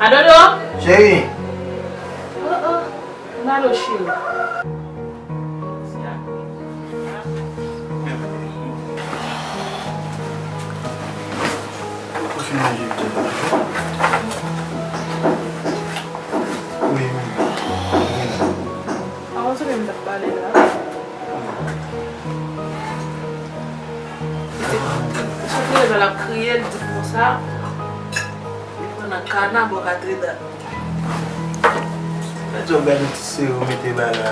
Adodo? Cheri. Oh, oh. M ale, cheri. Ou fin manje byen la? Wi, wi. Avan se menm t ap pale la. Li te sot leve l ap kriye, li di konsa, li pran nan kana bò katredal. Mwen di w gade ti seri w mete ba la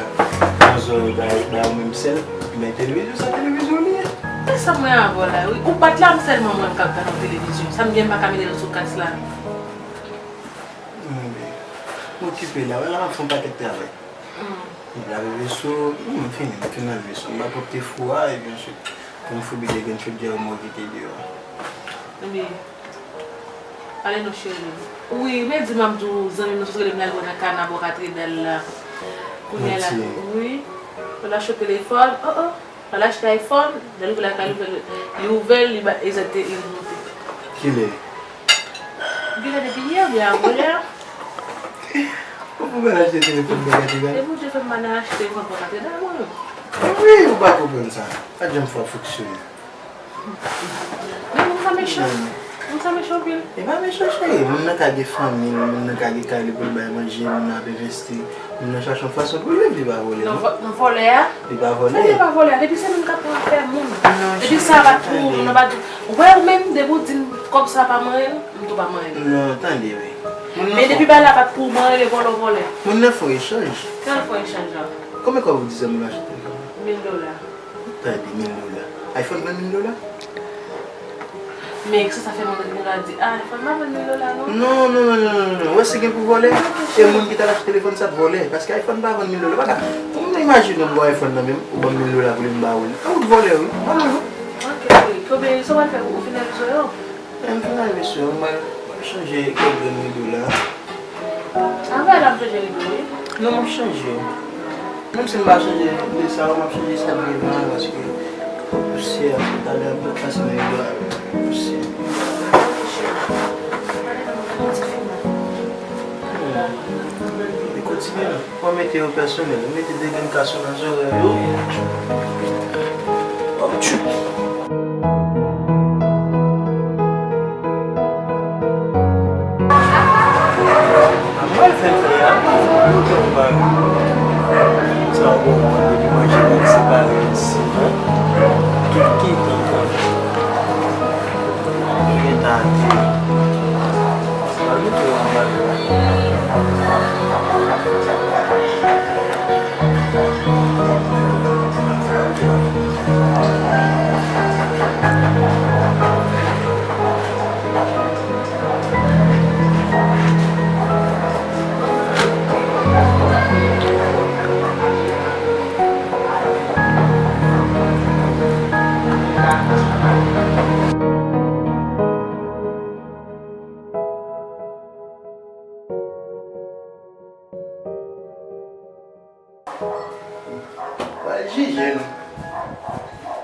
nan zòrèy ba, ba ou menm sèl, men televizyon sa televizyon li ye. E sa mwen avè w la, wi. Ou pa t la, m sèlman mwen m k ap gade yon televizyon. Sa m gen m pa ka mete l sou kas la. Mwen okipe la, wè la m ap fè yon pakèt travay. M lave veso, m fini, m fin lave veso. M ba pwòpte fou a, epi answit, pou m foubi de grenn chodyè mwen kite deyò a. Ebyen, pale non cheri. Wi, men di m ap di w, zanmi m nan sot rele m la, l pran nan kana bò katredal la. Kounye a la, wi. L achte telefòn, oh, oh. L achte iPhone, lè l rive lakay li, li ouvè l, li ba, egzakte, li monte. Kilè? Genlè depi yè, oubyen avan yè. Ou pou mèt achte telefòn bò katredal? E Bondye fè m pa nan achte telefòn bò katredal mwen menm. Wi, ou pa konprann sa. Pa t janm fè w fonksyone. Men moun sa mechan. Moun sa mechan anpil. E pa mechan cheri. Moun nan ka gen fanmi l, moun nan ka gen kay li pou l bay manje, moun nan ap envesti, moun nan chache yon fason pou l viv, li pa vòlè non. Nan vòlè a? Li pa vòlè. Sa li pa vòlè a? Depi se moun k ap pran afè moun. Depi sa pa t pou ou, moun nan pa t. Ou wè ou menm, depi w di m kòb sa pa manyen l, m tou pa manyen l. Non, tande wi. Men depi bagay la pa t pou ou, manyen l, e vòlè w vòlè. Moun nan fè yon echanj. Sa l fè yon echanj la? Konbyen kòb ou di zanmi w achte telefòn nan? Mil dola. Tande, mil dola. iPhone vann mil dola? Men sa, sa fè mwen tande moun ap di, ah, iPhone pa vann mil dola non. Non, non, non, non, non, non. Wè, si gen pou vòlè, e moun ki t al achte telefòn sa t vòlè. Paske iPhone pa vann mil dola. Pa ka. Ou imajine w gen iPhone nan men w, ou ban m mil dola pou li m ba ou li. A ou t vòlè wi. Ban mwen non. Ok, ok. Kobe, sa w pral fè? Ou fin lave veso yo? E, m fin lave veso yo, m pral, m pral chanje kèk grenn rido la. Avè la m chanje rido wi. Non, m ap chanje. Menm si m pa chanje de sa yo, m ap chanje sa k devan an, paske pousyè a, talè a, m pral pase nan rido a, pousyè. Yon ti fim la. Hmm. Li kontinye la. Mwen mete yo pèsonèl, mete de grenn kason nan zòrèy yo. Hop, tchou. Mwen fè fè a, mwen fè yon bagay. Sa w konprann, depi manje pa separe isi, non? Tout ki tan fè. Gen ta di. Sa nou te yon bagay. Pral jije nou.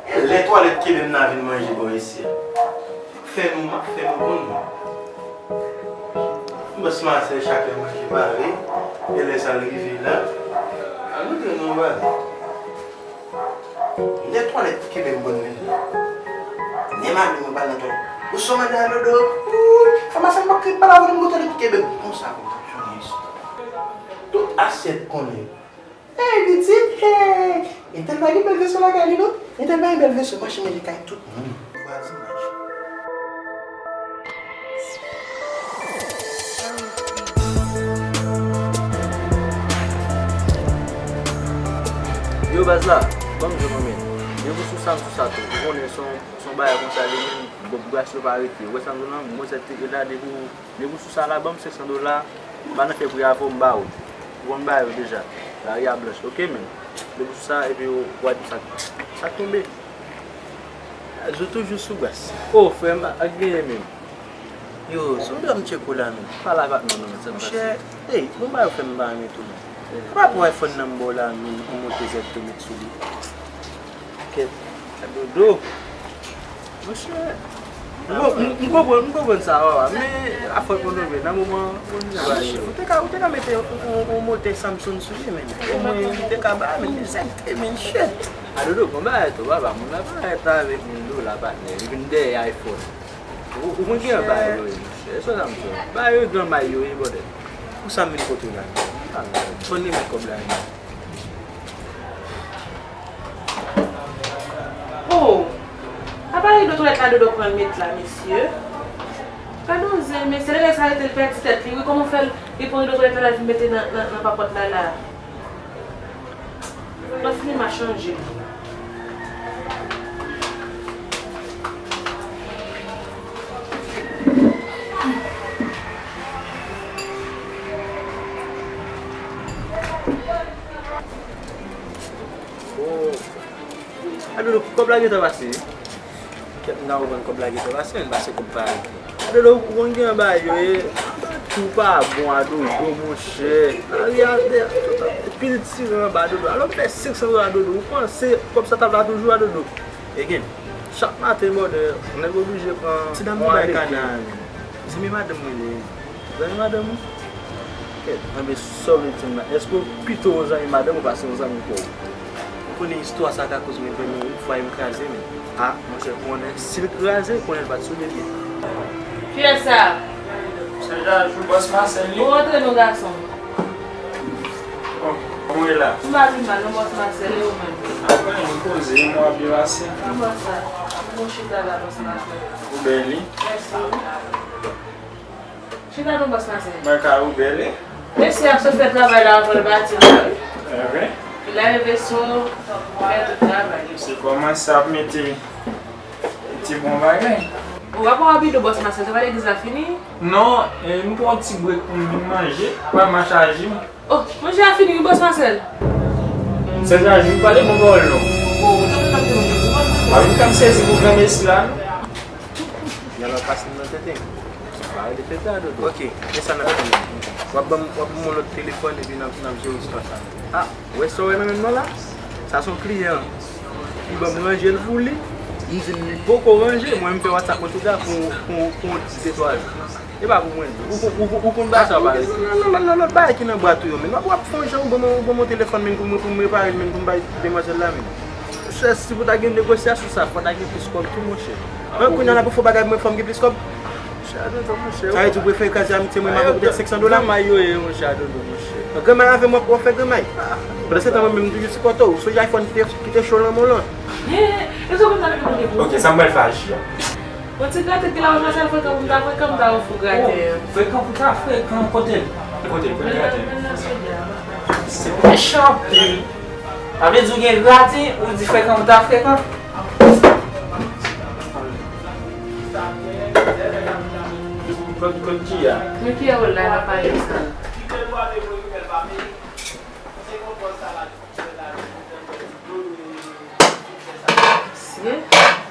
E lè twalèt kenbe m nan vin manje bò isi a. Fè nou, m ap fè nou konn. M panse Marcel chak lè manje pare, e lè sa l rive la. An nou di nou bagay. Lè twalèt kenbe m konn vin. Lè m ale mwen pral nan twalèt. Ou sou manda dodo. Fanm sa m p ap kri pale avè l, m kontan li kenbe konsa pou kapsyon isi. Tout asyèt konnen. Hey pitit, hey! Entèl pa gen bèl veso lakay li non. Entèl pa gen bèl veso, mache mete kay tout moun. Vwazinaj. Yo baz la, ban m jwenn yon men. Depi sou sa m sou sa tou. Ou konnen se yon, se yon bagay konsa li menm. Bon, bras yo pa rete. Ou wè sa m di w lan, mwen se te la depi Depi w sou sa la, ban m senk san dola, m pa nan fè pri avè w, m ba ou. Ou konn bagay yo deja. Lari a blanch, oke, men. Depi w sou sa, epi w, w a di sa, sa k tonbe. Zo toujou sou bras. O, frè m, ak genyen menm. Yo, se yon dòm tcheko la, menm. Pale avè m non, non, men, sa m pase. Monchè, ey, bon bagay ou fè m pa renmen tou, non. Pa pou iPhone nan m ba w la, menm, on moto zèt tou met sou li. Kèt, a dodo. Monchè. M konprann, m konprann, m konprann sa, papa. Men, afè konnen, nan moman, ou te ka, ou te ka mete yon, yon, yon motè Samsung sou li, men. Omwen, li te ka ba, men, men, sa te, men, shit. A dodo, konn bagay tou, papa. Moun la pa rete avèk mil dola, patnè. Li vin dèyè iPhone. Ou, ou konn ki jan bagay yo ye, monchè. Èske w sa m di w? Bagay yo granmay yo ye, bòdèl. Pou sa m vin kote w la. Konn li met kòb la, men. Oh! Apa rido twalèt la dodo pran l met la, mesye? Gad on zen, mesye, lè nèg sa rete l pèdi tèt li, wi, kòman w fè l, li pran rido twalèt la, l al vin mete nan, nan, nan papòt la, la? Lòt fini m a chanje. Oh. A dodo, kòb la gentan pase. Kèt, m ta konprann kòb la gentan pase, men pase kòb pa rete. A dodo, ou konn gen bagay yo ye, tou pa bon a dodo, monchè. Lari a, pitit tire anba dodo. Alò m fè senk san dola dodo, ou panse kòb sa t ap la toujou a dodo? Again. Chak maten, bòdè, nèg oblije pran yon alepi. Ti dam nan bay kana a, men. Zanmi madanm mwen li ye. Zanmi madanm ou? Kèt, anben, sa w vle di m la? Èske w pito yon zanmi madanm ou pase yon zanmi kò w? Ou konnen istwa sa ka koz mwen vrèman yon fwaye m kraze, men. A, monchè, konnen si l kraze, konnen l pa t sou de pye. Kiyès sa? Se Jajou, bòs Masèl, wi. Ou rantre non, gason. Bon, kòman w ye la? M pa pi mal non, bòs Masèl, e ou menm? Apre, nou poze, mwa byen pase. Kòman sa? Bon chita la, bòs Masèl. Ou bèl, wi. Mèsi. Chita non, bòs Masèl. Mwen ka ou bèl, wi. Mesye ap sot fè travay la anvan l pati la, wi. Li lave veso, fè tout travay. Se kòmanse ap mete ti bon bagay. Ou pa pran rapido, bòs Masèl, travay legliz la fini? Non, e, m pran yon ti brek pou m vin manje, pral mache aji m. Oh, manje a fini wi, bòs Masèl. Sè Jajou, pale bon pawòl non. Oh, ou ta pral manje pou bòs Masèl. A wi, m ka m sezi pou granmesi la non. Yal ap pase m nan tenten. Pa rele tenten a dodo. Ok, men sa n ap fè. W ap ban m, w ap ban m yon lòt telefòn epi n ap, n ap jere istwa sa. A, ou wè sa w wè nan men m nan la? Sa se yon kliyan. Li ban m ranje l pou li. M di l li poko ranje, mwen m fè WhatsApp mwen tou ta pou, pou, pou yon ti etwal. E pa pou mwen di. Ou, ou, ou, ou konn bagay sa w pale? Non, non, non, non, lòt bagay ki nan bwat ou yo, men w ap, w ap fè yon jan, ou ban mwen, ou ban mwen telefòn, men pou mwen, pou mwen repare l, men pou m bay demwazèl la, men. Monchè, si pou ta gen negosyasyon sa, fò ta gen plis kòb tou, monchè. Men kounye a la pou fè bagay mwen, fò m gen plis kòb. Monchè, a dodo, monchè. Sa vle di ou prefere kraze amitye mwen avè w poutèt senk san dola? Granmay yo ye, monchè, a dodo, monchè. Granmay avè mwen, w ap fè granmay. Pandan se tan, mwen menm, m toujou sipòte w. Sonje iPhone ki te, ki te cho nan men w lan. Ye, e sa w konn sa m te mande pou ou? Ok, sa m pral fè aji a. Bon, ti graten ki la, ou jwenn sèl frekan pou m ta frekan, m ta ofri w graten an. Oh, frekan pou ta frekan, kote l? Kote l? Kote graten? Men nan, men nan, sou dya. Se mechan anpil. Sa vle di ou gen graten, ou di frekan pou ta frekan? Kot, kot ki a? Men ki a w la, la pa gen sa. Mesye,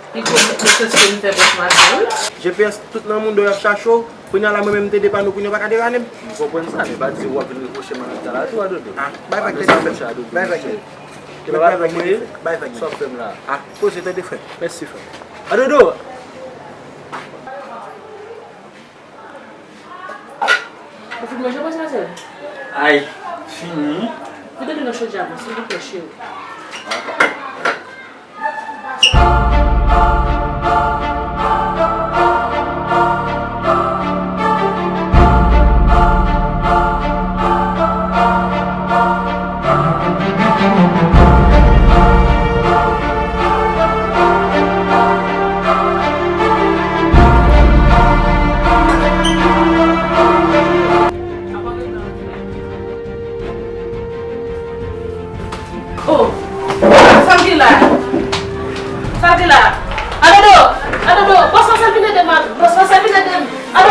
li pwomèt nou ke se li fè bòs mache, wi. G P S tout nan moun yo ap chache w. Kounye a la, mwen menm, m te depann ou, kounye a w pa ka depann m. M konprann sa, men pa di w ap vin repwoche m an leta la tou, a dodo. A, bay vag tèt fè. Bay vag tèt. Bay vag tèt. Bay vag tèt. Sa w ap fè m la? A, poze tande, frè. Mèsi, frè. A dodo! Ou fin manje, bòs Masèl? Ay, fini. Vide dlo nan chodyè a pou mwen, silvouplè, cheri. Dakò. Ou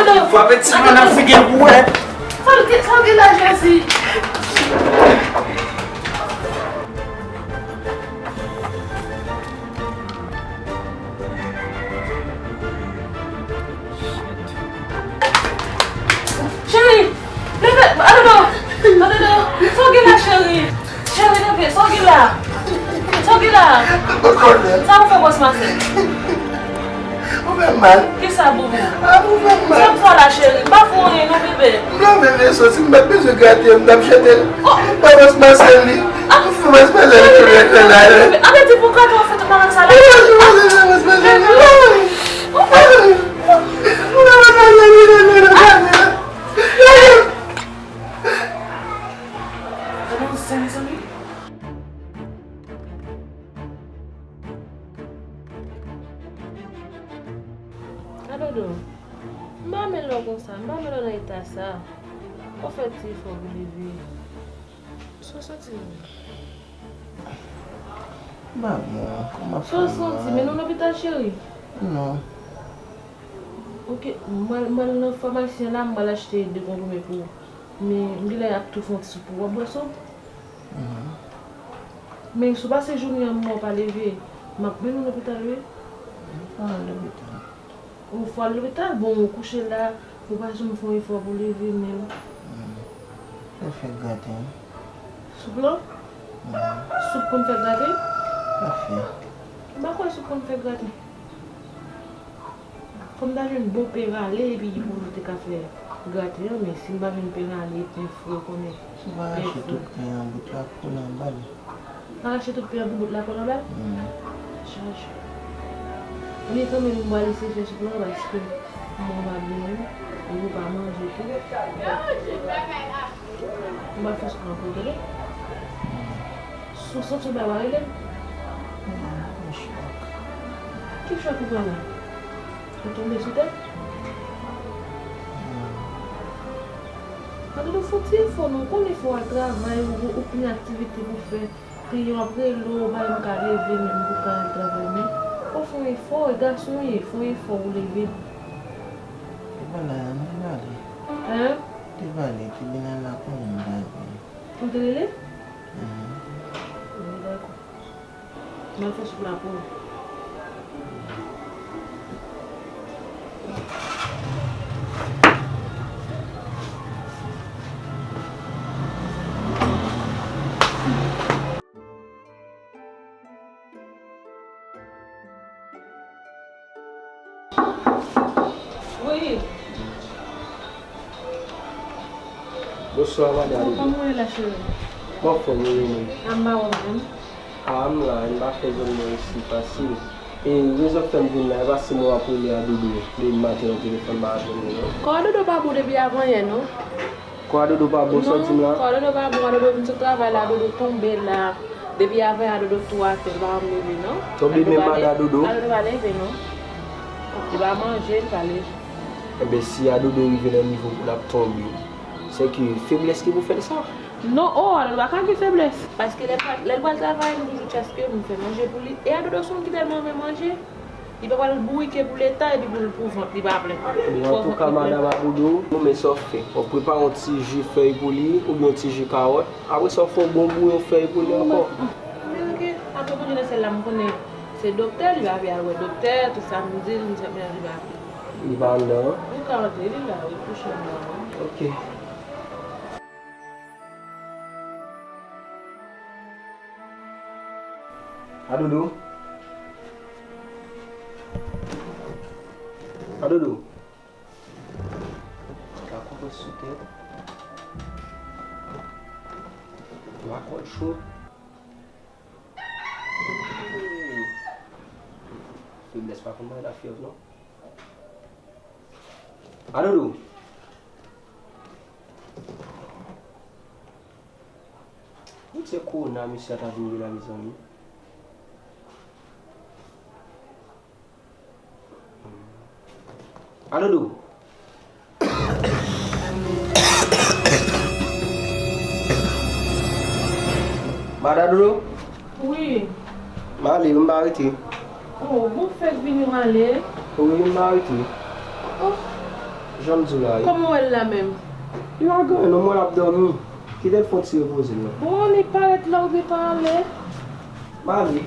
Frape ti dlo nan figi l pou wè. Sa w gen, sa w gen la, Jezi? Cheri, leve, Adodo, Adodo, sa w gen la, cheri? Cheri, leve, sa w gen la? Sa w gen la? Sa w fè bòs Masèl? Ou fè m mal. Kisa, boubou? Ah, ou fè m mal. Sa m fè w la, cheri? M pa fè w anyen non, bebe. M lave veso, si m pa t bezwen grate, m t ap jete l. Oh. M pa bòs Masèl li. Ah. M fè bòs Masèl li tou ret la. Cheri, bebe, an vle di pou grate w fè tout bagay sa la? Wi, m pa bòs Masèl li. Bebe. Gade yon zen, mezanmi. Adodo, m pa renmen lè w konsa, m pa renmen lè w nan eta sa. Fò w fè ti efò pou leve. Sa w santi menm? M pa bon, kòman fè m la? Sa w santi? Mennen w lopital, cheri? Non. Ok, m al, m al nan famasi an la, m al achte de konprime pou ou. Men, m genlè ap tou fè yon ti soup pou ou. W ap bwè soup? Mhm. Men, si w pase jounen an mò, w pa leve, m ap mennen w lopital, wi. Fò al lopital. Ou fò al lopital? Bon, ou kouche la, ou pa janm fè yon efò pou w leve menm. Hmm. Sa fè graten? Soup lan? Hmm. Soup konn fè graten? Sa fè. M pa kwè soup konn fè graten. Fò m ta jwenn bon pen rale, epi pou nou te ka fè graten an, men si m pa jwenn pen rale, pen fre, ou konnen. Si w pa rache tout pen an bout la, kole anba l. Pa rache tout pen an pou bout la kole anba l? Hmm. Chaje. Men kanmenm, m pral eseye fè soup lan paske mwen pa byen, e ou pa manje tou. M pral fè soup lan pou ou, tande? Hmm. Si w santi w bay, w a rele m. Hmm, chòk. Ki chòk ou pran la? Ou tonbe sou tèt? Hmm. Gade nou fè ti efò non, konn efò a travay, ou, ou gen aktivite pou fè. Kliyan ap rele w, ou pa menm ka leve menm pou ka al travay, men fò w fè yon efò, e gason w ye, fè yon efò pou leve. Te pale a, m te pale. Hein? Te pale, tribinal la konnen m pale. Ou te rele? Mhm. Bon, dakò. M al fè soup la pou ou. Wi. Bonswa, madanm. Kòman w ye la, cheri? M anfòm, wi, mwen. A, m pa wè w menm. A, m la, m pa fè zòn mwen isi fasil. E rezon k fè m vin la, e paske mwen ap rele Adodo depi maten nan telefòn, m pa jwenn li, non. Kò Adodo pa bon depi avanyè, non. Kò Adodo pa bon, sa w di m la? Non, kò Adodo pa bon, Adodo vin sot travay la, Adodo tonbe la. Depi avanyè Adodo tou atè, li pa janm leve, non. Tonbe menm madan Adodo? Adodo pa leve, non. Li pa manje, li pa leve. Enben, si Adodo rive nan nivo pou l ap tonbe, se ke feblès ki pou fè l sa. Non, o, Adodo pa ka gen feblès. Paske lè l pral, lè l pral travay, m toujou chèske m fè manje pou li. E Adodo se yon moun ki tèlman renmen manje, li pa pral bourike pou leta epi pou, pou vant li pa plen. Bon, antouka, madanm Adodo, ou men sa w fè. W ap prepare yon ti ji fèy pou li, oubyen yon ti ji kawòt. Apre sa, w fè yon bon bouyon fèy pou li ankò. Men ok, apre manje nan syèl la, m konnen se doktè, li pa vle al wè doktè, tout sa m di l, m di l, men li pa vle. Li pa anndan an? Li ka antre, li la, li kouche anndan an. Ok. Adodo. Adodo. Ka konprann sou tèt. Twa kòd cho. Feblès pa konn bay lafyèv, non. Adodo. Ou se kowona misye a ta vin gen la, mezanmi. Adodo. Madan Dodo? Wi. M ale, m pa rete. Oh, bon fèt vini w ale. Wi, m pa rete. Oh. Jan m di w la, wi. Kòman w wè l la menm? Li pa gen anyen non, m wè l ap dòmi. Kite l fè yon ti repoze l non. Bon, li parèt la ou gentan ale. M ale.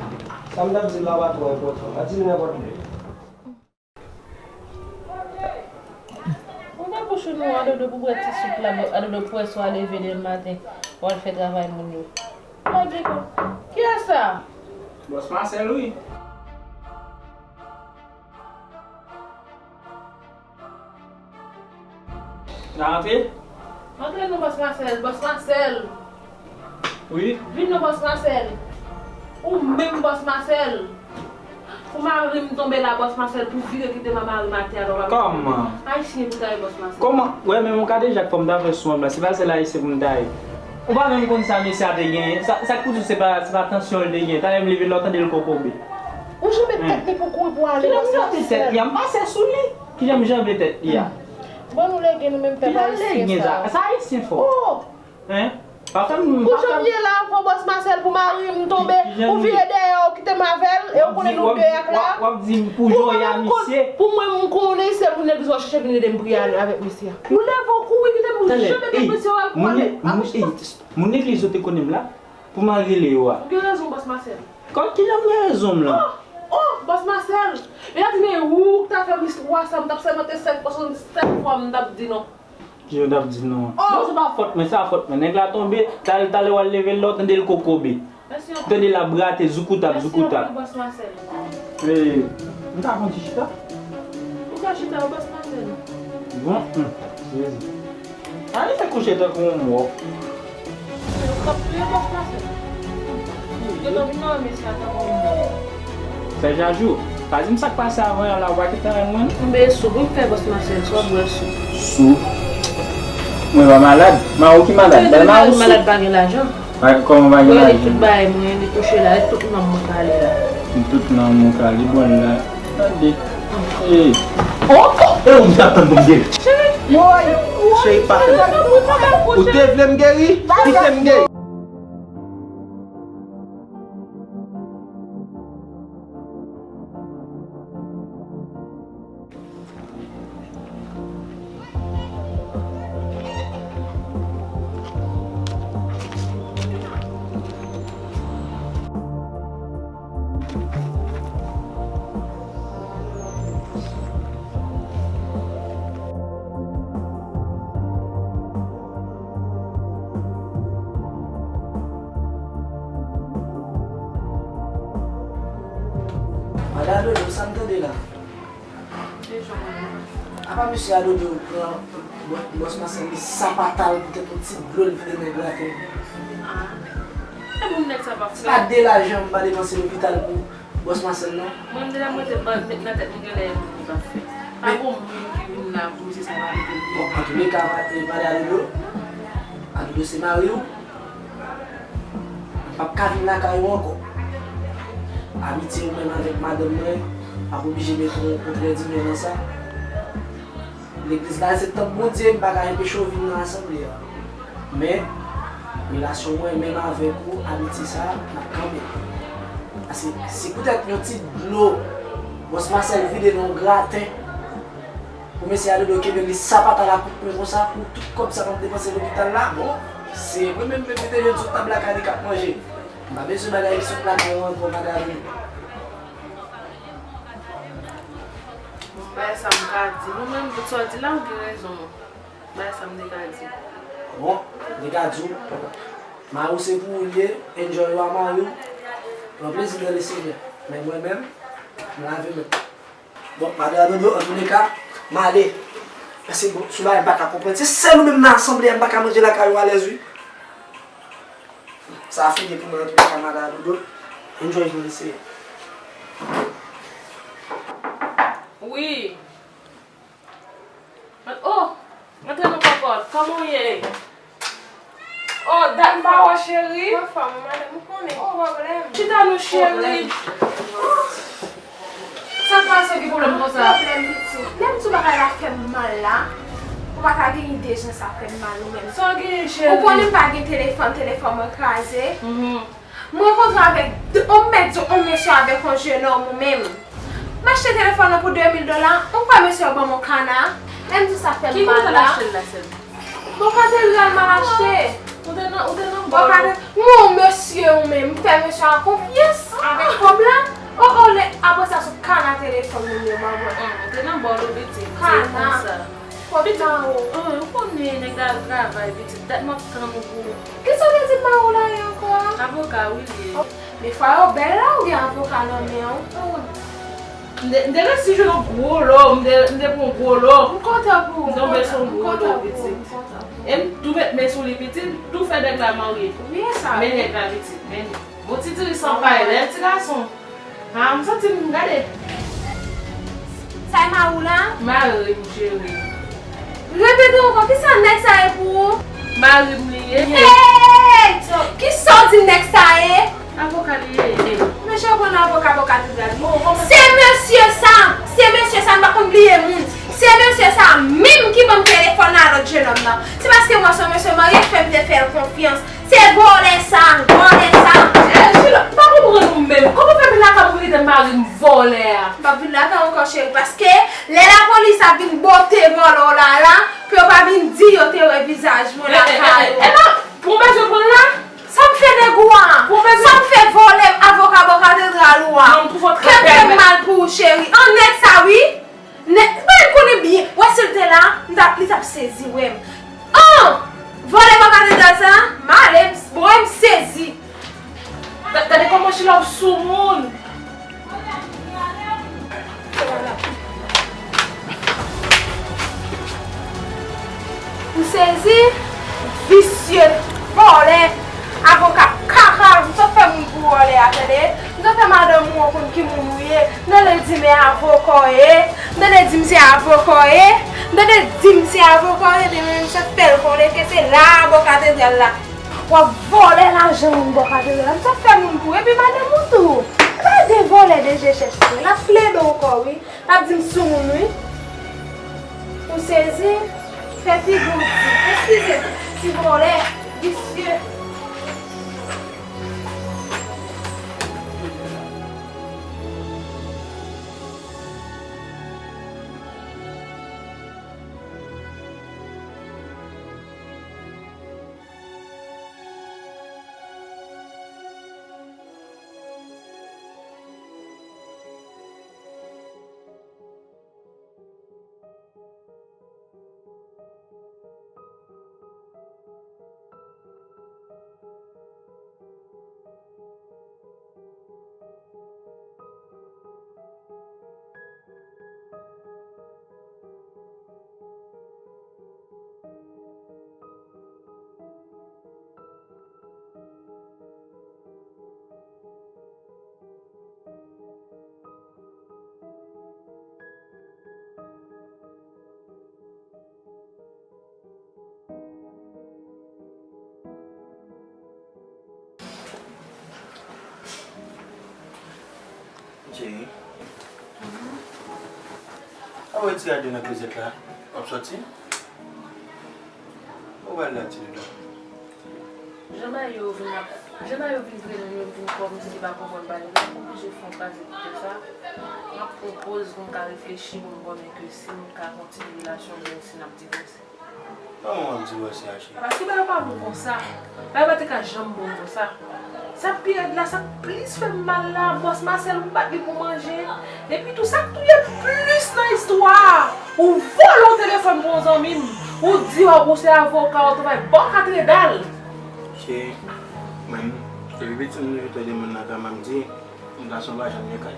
Sa m t ap di l la pa twò enpòtan. M a di l nenpòt lè. Ouvè bouch ou non, Adodo, pou bwè ti soup la, Adodo, pou wè si w a leve demen maten, w al fè travay moun yo. Lage kò. Kiyès sa? Bòs Masèl, wi. N a rantre? Antre non, bòs Masèl, bòs Masèl. Wi. Vin non, bòs Masèl. Ou menm, bòs Masèl. Pou mari m tonbe la, bòs Masèl, pou vire kite m a mari m atè a, non, pa. Kòman? Ayisyen pou ta ye, bòs Masèl. Kòman? Wè, men mwen ka deja fò m ta fè sou anblan. Se pa sèl ayisyen pou m ta ye. Ou pa menm konn sa mesye a te genyen. Sa, sa k pou di w se pa, se pa tansyon l te genyen. Talè m leve lè w tande l kokobe. Ou janbe tèt li pou kouri pou ale, bòs Masèl. Kijan m janbe tèt li a? M pase sou li. Kijan m janbe tèt li a? Bon, nou lege nou menm pèp ayisyen sa. Sa ayisyen fò. Oh! Hein? Pa fè m, pa fè m. Pou jan m ye la, fò bòs Masèl, pou mari m tonbe, ou vire dèyè, ou kite m avè l, e ou konnen nou de ak la. W ap di m pou jan w ye a misye. Pou mwen, m konnen se pou legliz w ap chèche vin ede m priye avèk misye a. Ou leve w kouri, kite m, ou janbe tèt misye, w al kole. Moun legliz yo te konnen m la, pou m al rele yo a. Ou gen rezon, bòs Masèl. Kòm kijan m gen rezon m la? Oh, oh, bòs Masèl. E la di men ou k ta fè m istwa sa, m t ap sèmante sèt fwa, swasannsèt fwa, m t ap di non. Kijan w t ap di non? Oh! Non, se pa fòt mwen, se pa fòt mwen. Nèg la tonbe, talè, talè w al leve l la, w tande l kokobe. Mèsi anpil. Tande l ap grate, zoukoutap, zoukoutap. Mèsi anpil, bòs Masèl. E, m ka pran ti chita? Ou ka chita, bòs Masèl. Bon, hmm, Jezi. Ann fè kouche tankou yon mò. Yo t ap touye bòs Masèl. Yo t ap nan mesye a tankou yon mò. Sèjajou, pa di m sa k pase avan yè la, ou pa gentan renmen mwen? M byen sou, pou m fè bòs Masèl, swa bwè sou. Sou? Mwen pa malad. Mari w ki malad? Bay mari w sou. Malad pa gen lajan. Kòman pa gen lajan? Mwen li tout bagay mwen, li touche la, li tout nanm mwen k ale la. Li tout nanm mwen k ale, bon la. Tande. E. Oh, oh, e ou m t ap tann pou m geri. Cheri. Woy. Cheri, pa fè m. Ou te vle m geri? Kite m geri. Madan Dodo, sa m tande la? Apa mesye a Dodo pran bò-, bòs Masèl li sapata l poutèt yon ti dlo l vide nan graten. Ah. E moun nèg sa pa fè. Se pa de lajan m pa depanse lopital pou bòs Masèl non. Mwen m deja mete ban-, met nan tèt mwen genlè e moun li pa fè. Pa gon moun ki vin la pou misye sa pa mete l. Bon, antouleka, pa, e, pa de a Dodo. A Dodo se mari w. M p ap ka vin lakay ou ankò. Amitye ou menm avèk madanm mwen ap oblije mete yon kontrè dimen nan sa. Legliz la se tanp Bondye, m pa ka enpeche w vin nan asanble a. Men, relasyon mwen menm avèk ou, amitye sa a, n ap kanpe. Paske si poutèt yon ti dlo bòs Masèl vide nan yon graten, pou mesye a Dodo kenbe li sapata l a kout pwen konsa, pou tout kòb sa m ap depanse lopital la, bon, se mwen menm menm ki te jwenn sou tab lakay li k ap manje. M pa bezwen bagay ki sot lakay ou ankò, madanm. Bon, bagay sa m ka di. Bon, mwen, tout sa w di la, ou gen rezon. Bagay sa m te ka di. Bon, m te ka di w, mari w se pou ou l ye, enjoy ou a mari w, pran plezi nan Lesenyè. Men mwen menm, m lave men m. Bon, madan Dodo, antouleka, m ale. Paske bon, sou bagay m pa ka konprann. Se sèl ou menm nan asanble a, m pa ka manje lakay ou alèz, wi. Sa fini pou mwen, antouleka, madan Dodo. Enjoy nan Lesenyè. Wi. Oh, antre non kòkòt, kòman w ye? Oh, dat m pa wè w cheri. Anfòm, madanm, ou konnen ki pwoblèm. Chita non cheri. Sa k pase ki pwoblèm konsa? Pwoblèm pitit. Lè m di w bagay la fè m mal la, ou pa ta gen ide jan sa fè m mal ou menm. Sa w genyen cheri? Ou konnen m pa gen telefòn, telefòn mwen kraze. Mwen rankontre avèk de, on mèt di on mesye avèk on jenòm ou menm. M achte telefòn nan pou de mil dola, ou kwè mesye yo ban m on kana? E Di sa fè m mal la. Ki kote l achte l la, sè m? Bò katedral m al achte. Ou te nan, ou te nan bò. Bò katedral. Mwen, mesye, ou menm, m fè mesye a konfyans avèk kòb la. O, o, lè, apre sa, sou kana telefòn moun yo, m anvoye. Ou te nan bò, pitit. Kana. Kòb la, o. Ou konnen nèg la al travay, pitit. Dat m ap tann ou pou. Kisa w te di m ba ou la ye ankò a? Avoka, wi, li ye. Men fwa yo bèl la, ou gen avoka nan men w. M te, m te resi jwenn yon gwo lò, m te, m te pran yon gwo lò. M kontan pou ou, m tonbe sou yon gwo lò, pitit. E m tou met men sou li, pitit, m tou fè nèg la marye. Wi, e sa. Men nèg la, pitit, men li. Bon, ti diri san pay, bèl ti gason. Ha, m santi m gade. Sa e mari w la? Mari m, cheri. Repete ankò, kisa nèg sa ye pou ou? Mari m li ye. Hey! Kisa w di nèg sa ye? Avoka li ye. Mesye, w konn avoka bò katedral. Se mesye sa, se mesye sa, m pa konn bliye moun. Se mesye sa menm ki ban m telefòn a lòt jenòm nan. Se paske m wè se yon mesye marye ki fè m te fè l konfyans. Se vòlè sa, vòlè sa. Eh, Sheila, m pa konprann ou menm. Kòman w fè vin lakay mwen pou w kite mari m vòlè a? M p ap vin lakay ou ankò, cheri, paske lè lapolis ap vin bote vòlè w la, la, pou yo pa vin di yo te wè vizaj mwen lakay ou. Eh, eh, eh, eh, eh, pou w bezwen pran la? Sa m fè nèg ou a? Pou w bezwen. Sa m fè vòlè avoka bò katedral ou a? Non, m twò trè bèl. Kè m fè m mal pou ou, cheri. An nèg sa, wi. Nèg, mwen konnen byen. Wè si l te la, m t ap, li t ap sezi wè m. An! Vòlè bò katedral sa, m ale, m, bon, m sezi. Gade kòman Sheila w soumoun. M sezi, visye, vòlè, avoka kaka, m sot fè moun pou vòlè a, tande. M sot fè madanm ou an konn ki moun ou ye. M tande l di m e avoka w ye. M tande l di m se avoka w ye. M tande l di m se avoka w ye, epi men m sot fè l konnen ke se la a bò katedral la. W ap vòlè lajan moun bò katedral la. M sot fè moun pou ou, epi madanm ou tou. E pa de vòlè de je chèche. L ap plede ankò, wi. L ap di m soumoun, wi. Ou sezi? Fè figi w di. Eskize, ti vòlè, visye. Cheri. A wè ti radyo nan klozèt la. W ap sòti? Ou pral la ti doudou. Jan bagay yo vin ap, jan bagay yo vin trennen yo vin kòmsi pa konprann bagay la, m oblije fè yon kraze pou tèt sa. M ap pran poz pou m ka reflechi, pou m konnen ke si m ka kontinye relasyon mwen, si n ap divòse. Kòman w ap divòse a, cheri? Paske bagay yo pa bon konsa. Bagay yo pa te ka janm bon konsa. Sa k pi rèd la, sa k plis fè m mal la, bòs Masèl, ou bat li pou manje. Epi tou, sa k touye m plis nan istwa a, ou vòlè yon telefòn pou yon zanmi m, ou di w, ou se avoka, w ap travay bò katedral. Cheri, mwen, depi piti m toujou tande moun nan ka m ap di, gason pa janm gen kay.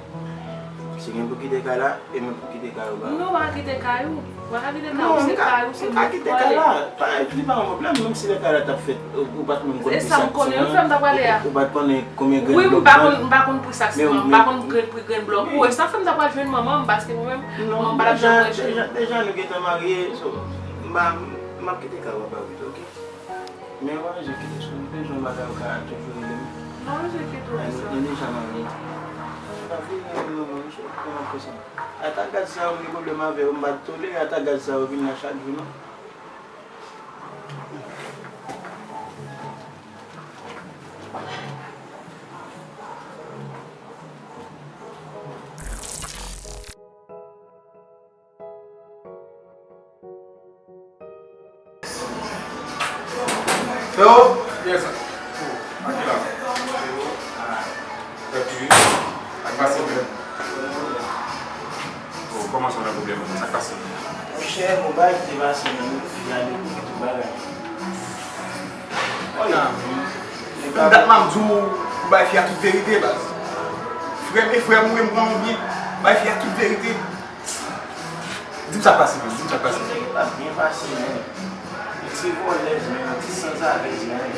Si gen pou kite kay la, e mwen pou kite kay ou ba ou. Non, w pa ka kite kay ou. W pa ka kite kay ou, se kay ou, se mwen ki vòlè. Non, m ka kite kay la. Pa, li pa yon pwoblèm, menm si lè kay la t ap fèt, ou, ou pa t menm konn pri sak siman. Ou pa t konnen pri sak siman. Wi, m pa konn, m pa konn pri sak siman, m pa konn pri grenn blòk. Ou wè, sa fè m ta pral jwenn manman m, paske mwen menm, manman m pa t ap janm pran chè. Deja, deja nou gentan marye, so, m pa, m ap kite kay ou ba ou pito, oke? Men w pa bezwen kite sou, m bezwen bagay ou ka toujou rele m. M pa bezwen kite w pou sa. Nou deja marye. M pa vle rele manman m, se kòman fè sa. Ata gad sa yo, m gen pwoblèm avè yo, m pa t tolere ata gad sa yo vin la chak jou, non. Yo! Yes. Oh, a ki la? Epi, sa k pase menm? Oh, kòman sa nan pwoblèm? Sa k pase menm? Monchè, gon bagay ki te pase menm, wi, fi a dekouvri tout bagay. Oye. Menm dat m ap di w, ou bay fi a tout verite, baz. Frè m e frè m, ou menm konnen w byen, bay fi a tout verite. Di m sa k pase menm, di m sa k pase. Sa te byen pase menm. Yon ti vòlèz menm, yon ti sanzavèz menm.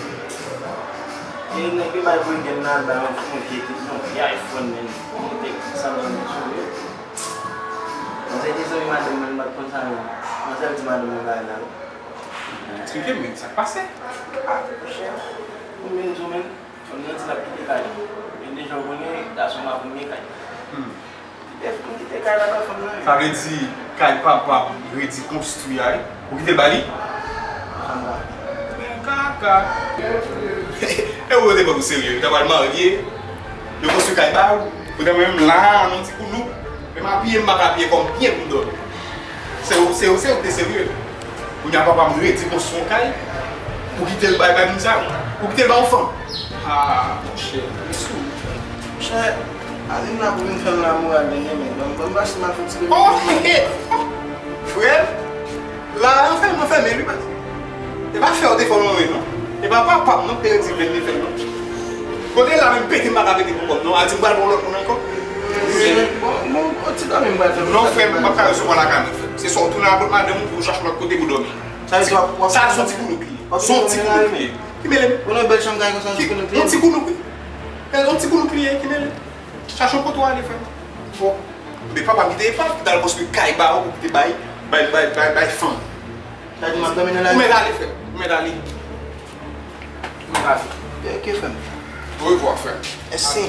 E nèg yo bay Boyden nan al bay yon, yon vye, yon vye iPhone menm. Yon te sanble yon sou yo. Manzè te zanmi madanm mwen, m pa t konn sa menm. Manzè di madanm mwen bagay la wi. Eksplike m, men sa k pase? Ah, monchè, pou m byen di w menm, fanm nan di l ap kite kay li. Men deja w konnen gason pa konn gen kay. Hmm. Kite, m kite kay la ba fanm nan. Sa vle di kay papa m redi konstwi a, wi. Ou kite l ba li? Fanm nan. Men kaka. E ou yo te pran pou serye? Yo ta pral marye. Yo konstwi kay ba ou. Ou ta menm la, nan ti koulouk. Menm apiye m pa ka apiye kò m byen pou m dòmi. Se ou, se ou, se ou ki te serye. Kounye a papa m redi konstwi yon kay pou kite l bay, bay moun sa yo. Pou kite l ba yon fanm. Ah, monchè, li sou. Monchè, Aline la pou vin fè m lamoral dènyèman. Ban m, ban m pase m al fè yon ti bebe. Oh! Frè m, la, anfen, mwen fèmen, wi, baz. E pa fè w te fè w manyen, non. E pa papa m, non, ki te redi vle l te fè l, non. Kote la menm pete m pa ka pete pou kò m, non. A di m pral pran lòt moun ankò. Bon, bon, bon, ti dòmi m pral fè. Non, frè m, m p ap ka resevwa lakay mwen, frè m. Se swa w tounen al kot madanm ou pou w chache lòt kote pou dòmi. Sa vle di w ap, w ap... Sa se yon ti koulouk li ye. Se yon ti koulouk li ye. Ki mele m? Ou nan bèl chanm kay konsa, yon ti koulouk li ye. Yon ti koulouk li ye. Yon ti koulouk li ye, ki mele m? Chache yon kote w ale, frè m. Fò. Men papa m kite epav, ki t al konstwi kay ba ou, pou kite bay, bay, bay, bay, bay fanm. Sa di m ap dòmi nan lari. Ou mèt ale, frè m. Ou mèt ale. Ou mèt ale. Ok, frè m. Orevwa, frè m. Mèsi.